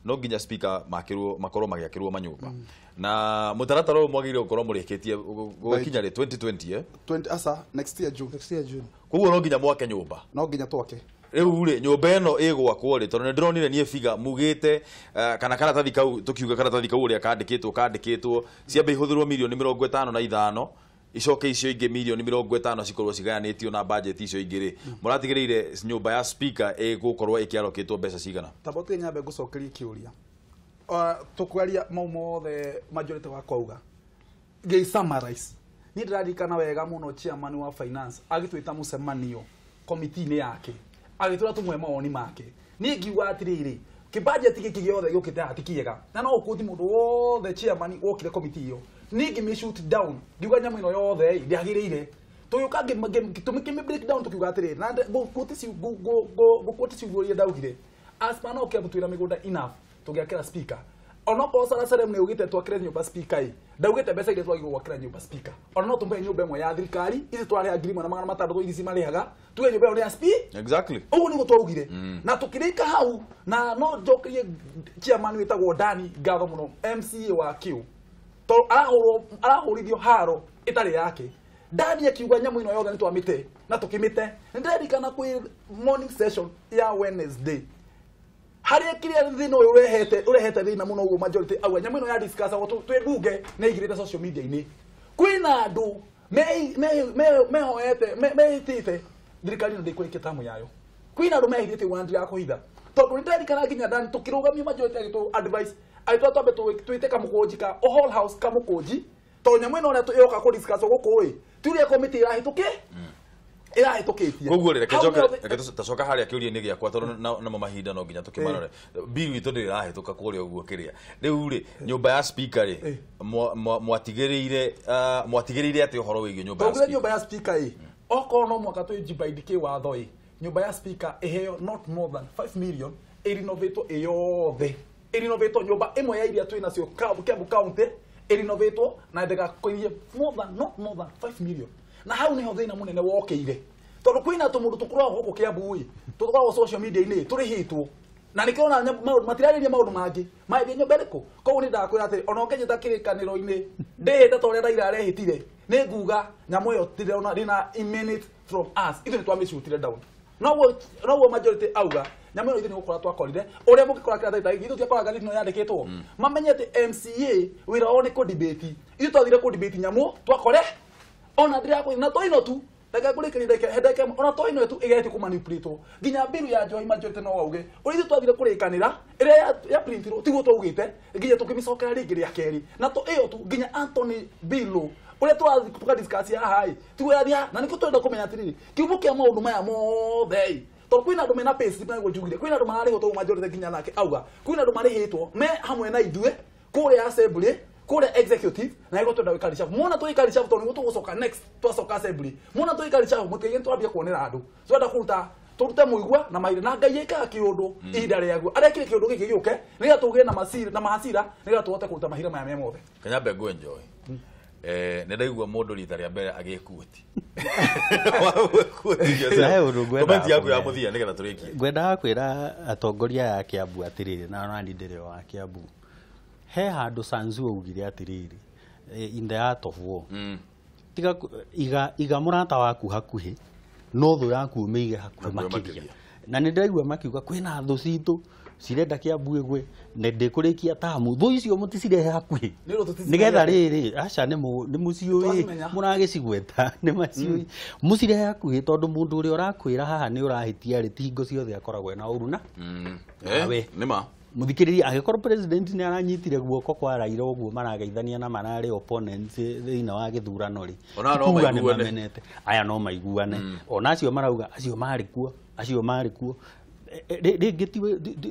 no nginya speaker makirwo makorwo magĩakĩrwo manyũmba, na mũtaratara ũyũ mwagĩrĩire gũkorwo mũrĩkĩtie gũkinya rĩ 2020 20 asa next year June. Next year June. Koguo no nginya mwake nyũmba. No nginya twake. Rĩu rĩ, nyũmba ĩno ĩgwakwo rĩ, tondũ nĩ ndĩronire niĩ figa mugĩte kana karatathi kau, tũkiuga karatathi kau ũrĩa kandĩkĩtwo ciambe ihũthĩrwo mirioni 55, icoke icio ingĩ mirioni 50 cikorwo cigayanĩtio na budget icio ingĩ rĩ, mũratigĩrĩire nyũmba ya speaker ĩgũkorwo ĩkĩarokĩtwo mbeca cigana? Tamba nyambe ngũcokerie kĩũria. Tũkwaria mau mothe majority wakwa auga, ngĩ summarize, niĩ ndĩraririkana wega mũno chairman wa finance agĩtwĩta mũcemanio committee-inĩ yake, agĩtwĩra tũmũhe mawoni make. Niĩ ngiuga atĩrĩrĩ, kĩbudget gĩkĩ gĩothe gĩũkĩte haha ti kĩega, na no ũkũthi mũndũ wothe chairman wokire committee ĩyo, niĩ ngĩmĩ shoot down, ngiuga nyamũ ĩno yothe ndĩagĩrĩire. Tũgĩũka tũmĩkĩmĩ break down tũkiuga atĩrĩrĩ, na ngũkũti ciugo iria ndaugire, as per no Kiambu twĩna mĩgũnda enough tũngĩakĩra speaker. Onokorwo Sara Serem nĩ augĩte twakĩre nyũmba speaker ĩ, ndaugĩte mbeca iria twagĩrĩirwo gwakĩra nyũmba speaker. Ona no tũmũhe nyũmba ĩmwe ya thirikari, ici twarĩha 1,600 iria cimarĩhaga, tuge nyũmba ĩyo nĩ ya speaker. Exactly. Ũguo nĩguo twaugire. Na tũkĩrĩka hau, na no njokerie chairman wĩtagwo Dani ngatho mũno, MCA wa Q. Tondũ arahũrithio haro ĩtarĩ yake. Dani akiuga nyamũ ĩno yothe nĩ twamĩte na tũkĩmĩte. Nĩ ndĩrerikana kwĩ morning session ya Wednesday, harĩa kĩrĩa thĩna ũyũ ũrehete thĩna mũno ũguo majority auga nyamũ ĩno ya discuss agwo twĩ mbunge nĩ ĩigĩrĩte social media-inĩ. Kwĩna andũ mehoete mehĩtĩte thirikari ĩno ndĩkũrĩkia tamu yayo. Kwĩna andũ mehithĩte ũguo na ndirakũhitha, tondũ nĩ ndĩrerikana nginya Dani tũkĩrũgamio majority agĩtũ advice agĩtwĩra twambe twĩte kamũkũnji ka whole house kamũkũnji, tondũ nyamũ ĩno ũrĩa ĩroka kũ discuss gũkũ ĩ ti ũrĩa committee ĩrahĩtũke. Ĩrahĩtũkĩtie. Koguo reke njoke reke tũcoka harĩa kĩũria-inĩ gĩakwa tondũ namo mahinda no nginya tũkĩmarore. Bill itũ ndĩrĩ ĩrahĩtũka kũrĩa ũguo kĩrĩa. Rĩu rĩ nyũmba ya speaker rĩ mwatigĩrĩire mwatigĩrĩire atĩ ũhoro wĩgiĩ nyũmba ya speaker. Nyũmba ya speaker ĩ okorwo no mwaka twĩ kĩwatho ĩ nyũmba ya speaker ĩheo not more than 5 million ĩrinovatwo ĩyothe. Ĩrinovatwo nyũmba ĩmwe ya iria twĩ nacio Kiambu County ĩrinovatwo na ndĩgakoirie more than not more than 5 million. Na hau niho thĩna mũnene wokĩire. Tondũ kwĩna tũmũndũ tũkoragwo gũkũ Kiambu ĩ tũkoragwo social media-inĩ tũrĩhĩtwo na nĩkĩo ona maũndũ matirarĩria maũndũ mangĩ maendia nyũmba ĩrĩkũ. Koguo nĩ ndakwĩra atĩrĩ ona ũngĩnjĩta kĩrĩkanĩro-inĩ ndĩhĩte ta ũrĩa Raila arehĩtire nĩ nguga nyamũ ĩyo ndĩrona ndĩna emanate from us ithuĩ nĩ twamĩcutire down. Noguo majority auga nyamũ ĩno ithuĩ nĩ gũkora twakorire ũrĩa mũngĩkora kĩratathi ta gĩkĩ ithuĩ tiakora ngathĩti ĩno yandĩkĩtwo mamenye atĩ MCA wĩra wao nĩ kũ-debate ithuĩ twathire kũ-debate nyamũ twakore ona ndĩrakwĩra na to ĩno tu reke ngũrĩkĩrie ndeke ona to ĩno tu ĩgeretie kũmanipulate nginya bill ya njohi majority no auge ũrĩa ithuĩ twathire kũrĩkanĩra ĩrĩa ya printirwo tiguo twaugĩte nginya tũkĩmĩcokera rĩngĩ rĩa kerĩ na to ĩyo tu nginya Anthony Bill ũrĩa tũrathiĩ tũkadiscuss haha ĩ tiguo yathi na nĩkĩo tũrenda kũmenya atĩrĩrĩ kĩhumo kĩa maũndũ maya mothe ĩ tondũ kwĩna andũ mena payslip na nĩguo njugire kwĩna andũ mararĩhwo tondũ majority nginya nake auga kwĩna andũ marĩhĩtwo me hamwe na ithuĩ kũrĩa assembly kũrĩa executive na nĩguo twenda gwĩka reshuffle. Mwona twĩka reshuffle tondũ nĩguo tũgũcoka next twacoka assembly mwona twĩka reshuffle mũtikaige nĩtwambia kuonera andũ twenda kũruta tũrute mũigua na maire na Ngai ĩkaga kĩũndũ ihinda rĩaguo arekire kĩũndũ gĩkĩ gĩũke nĩgetha tũgĩe na macira na mahasira nĩgetha tũhote kũruta mahira maya me mothe. Kanyambe ngũ enjoy. Nĩ ndaigua mũndũ rita rĩa mbere agĩkuti. Comment yaku ya mũthia nĩgetha tũrĩkie. Ngwendaga kwĩra atongoria aya a Kiambu atĩrĩrĩ na nani ndĩrĩ wa Kiambu he handũ Sanzu augire atĩrĩrĩ in the art of war tiga iga mũrata waku hakuhĩ no thũ yaku ũmĩige hakuhĩ makĩria na nĩ ndĩraigua makiuga kwĩna thũ citũ cirenda Kiambu ĩgwe na ndĩkũrĩkia tamu thũ icio mũticirehe hakuhĩ nĩgetha rĩrĩ aca nĩ mũciũĩ mũragĩcigweta nĩ maciũĩ mũcirehe hakuhĩ tondũ mũndũ ũrĩa ũrakwĩra haha nĩ ũrahĩtia rĩ ti hingo ciothe akoragwo ena ũru na nawe nĩma muthikiriria angikorwo president ni aranyitire guoko kwa Raila uguo marageithania na mararĩ opponents thĩinĩ wa gĩthurano rĩ ona no maiguane aya no maiguane ona acio marauga acio marĩ kuo acio marĩ kuo rĩngĩ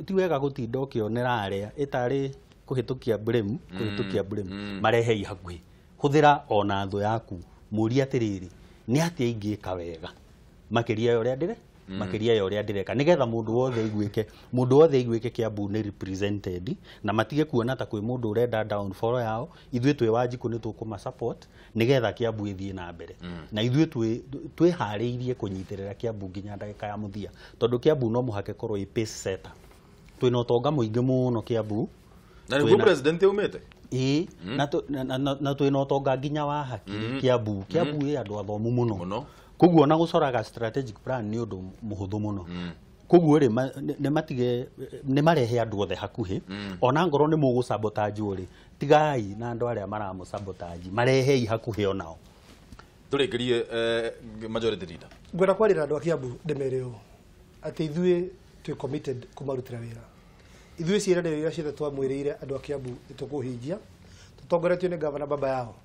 ti wega gũtinda ũkĩonera arĩa ĩtarĩ kũhĩtũkia blame kũhĩtũkia blame marehei hakuhĩ hũthĩra ona thũ yaku mũrie atĩrĩrĩ nĩ atĩa ingĩka wega makĩria ya ũrĩa ndĩre makiria ya ũrĩa ndĩreka nigetha mũndũ wothe aiguĩke mũndũ wothe aiguĩke Kiambu nĩ represented na matige kuona ta kwĩ mũndũ ũrenda downfall yao ithuĩ twĩ Wanjikũ nĩ tũkũma support nigetha Kiambu ĩthiĩ na mbere na ithuĩ twĩharĩirie kũnyitĩrĩra Kiambu nginya ndagĩka ya mũthia tondũ Kiambu no mũhaka ĩkorwo ĩ pace setter twĩna ũtonga mũingĩ mũno Kiambu na nĩguo president aumĩte ĩĩ na twĩna ũtonga nginya wa haki Kiambu Kiambu ĩ andũ athomu mũno koguo ona gũcoraga strategic plan nĩ ũndũ mũhũthũ mũno koguo rĩ nĩ matige nĩ marehe andũ othe hakuhĩ ona ngorwo nĩ mũgũsabotage rĩ tigai na andũ arĩa maramũsabotage marehei hakuhĩ onao tũrĩkĩrie majority leader ngwenda kwarĩra andũ a Kiambu ndĩmere ũũ atĩ ithuĩ twĩ committed kũmarutĩra wĩra ithuĩ ciĩranĩro iria ciothe twamwĩrĩire andũ a Kiambu nĩ tũkũhingia tũtongoretio nĩ gavana baba yao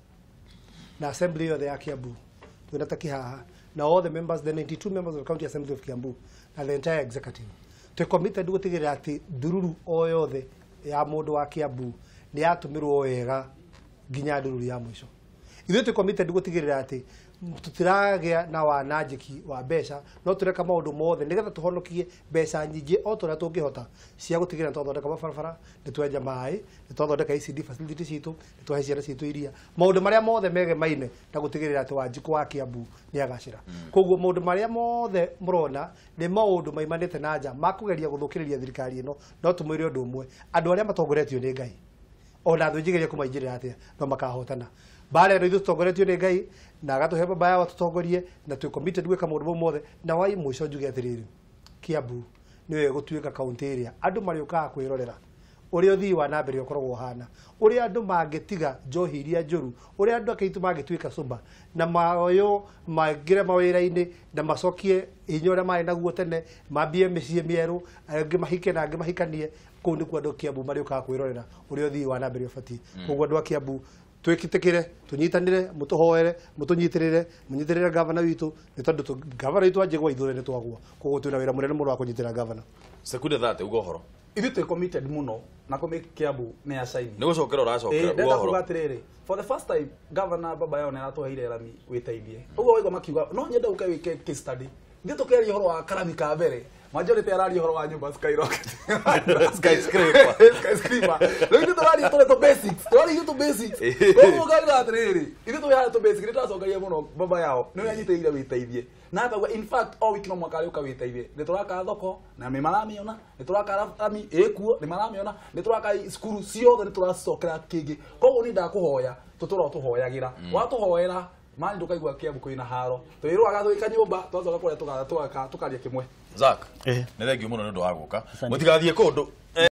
na assembly yothe ya Kiambu twĩna ta Kĩhaha na all the members, the 92 members of the County Assembly of Kiambu and the entire executive. Twĩ committed gũtigĩrĩra atĩ ndururu o yothe ya mũndũ wa Kiambu nĩ yatũmĩrwo wega nginya ndururu ya mũico. Ithuĩ twĩ committed gũtigĩrĩra atĩ tũtiragĩa na wanangĩki wa mbeca no tũreka maũndũ mothe nĩgetha tũhonokie mbeca nyingĩ o ta ũrĩa tũngĩhota cia gũtigĩrĩra nĩ twathondeka mabarabara nĩ twenja maĩ nĩ twathondeka ECD facility citũ nĩ twahe ciana citũ iria maũndũ marĩa mothe megemaine na gũtigĩrĩra atĩ Wanjikũ wa Kiambu nĩ agacĩra. Koguo maũndũ marĩa mothe mũrona nĩ maũndũ maimanĩte na nja ma kũgeria gũthũkĩrĩria thirikari ĩno no tũmwĩre ũndũ ũmwe andũ arĩa matongoretio nĩ Ngai ona thũ njĩgeria kũmaingĩrĩra atĩa no makahotana mbara ĩno ithuĩ tũtongoretio nĩ Ngai na agatũhe baba yao tũtongorie na twĩ committed gwĩka maũndũ mau mothe na wai mũico njuge atĩrĩrĩ Kiambu nĩyo ĩgũtuĩka kaunti ĩrĩa andũ marĩũkaga kwĩrorera ũrĩa ũthii wa na mbere ũkoragwo ũhana ũrĩa andũ mangĩtiga njohi iria njũru ũrĩa andũ aitũ mangĩtuĩka sober na maoyo maingĩre mawĩra-inĩ na macokie hinya ũrĩa marĩ naguo tene mambie mĩciĩ mĩerũ angĩ mahike na angĩ mahikanie kũu nĩkuo andũ a Kiambu marĩũkaga kwĩrorera ũrĩa ũthii wa na mbere ũbatiĩ. Koguo andũ a Kiambu Twĩtĩkĩre, tũnyitanĩre, mũtũhoere, mũtũnyitĩrĩre, mũnyitĩrĩre gavana witũ, nĩ tondũ gavana witũ anjĩgwa ithuothe nĩ twagwa. Koguo twĩna wĩra mũnene mũno wa kũnyitĩrĩra gavana. Sekunde 30 uga ũhoro. Ithuĩ twĩ committed mũno na kũmĩ Kiambu nĩ ya shine. Nĩ gũcokera ũracokera uga ũhoro. Ndenda atĩrĩrĩ, for the first time governor baba yao nĩ aratũheire rami wĩteithie. Ũguo waigua makiuga no nyende ũke wĩke case study. Ithuĩ tũkĩaria ũhoro wa karami ka mbere. Majority araria ũhoro wa nyũmba skyrocket. Skyscraper. Skyscraper. Rĩu ithuĩ tũraria tũrĩ tũ basics. Tũraria ithuĩ tũ basics. Koguo ngarira atĩrĩrĩ, ithuĩ twĩ harĩa tũ basics nĩ tũracokeria mũno baba yao. Nĩwe anyitĩrĩire wĩteithie. Na akauga in fact o wiki no mwaka arĩũka wĩteithie. Nĩ tũraka thoko na nĩ maramĩona, nĩ tũraka rami ĩkuo nĩ maramĩona, nĩ tũraka cukuru ciothe nĩ tũracokera kĩngĩ. Koguo niĩ ndakũhoya tũtũra tũhoyagĩra. Watũhoera mani ndũkaigua Kiambu kwĩna haro. Twĩrũaga twĩka nyũmba twacoka kũrĩa tũkaria kĩmwe. Zack, nĩ thengiũ mũno nĩ ũndũ wa gũka. Mũtigathiĩ kũndũ.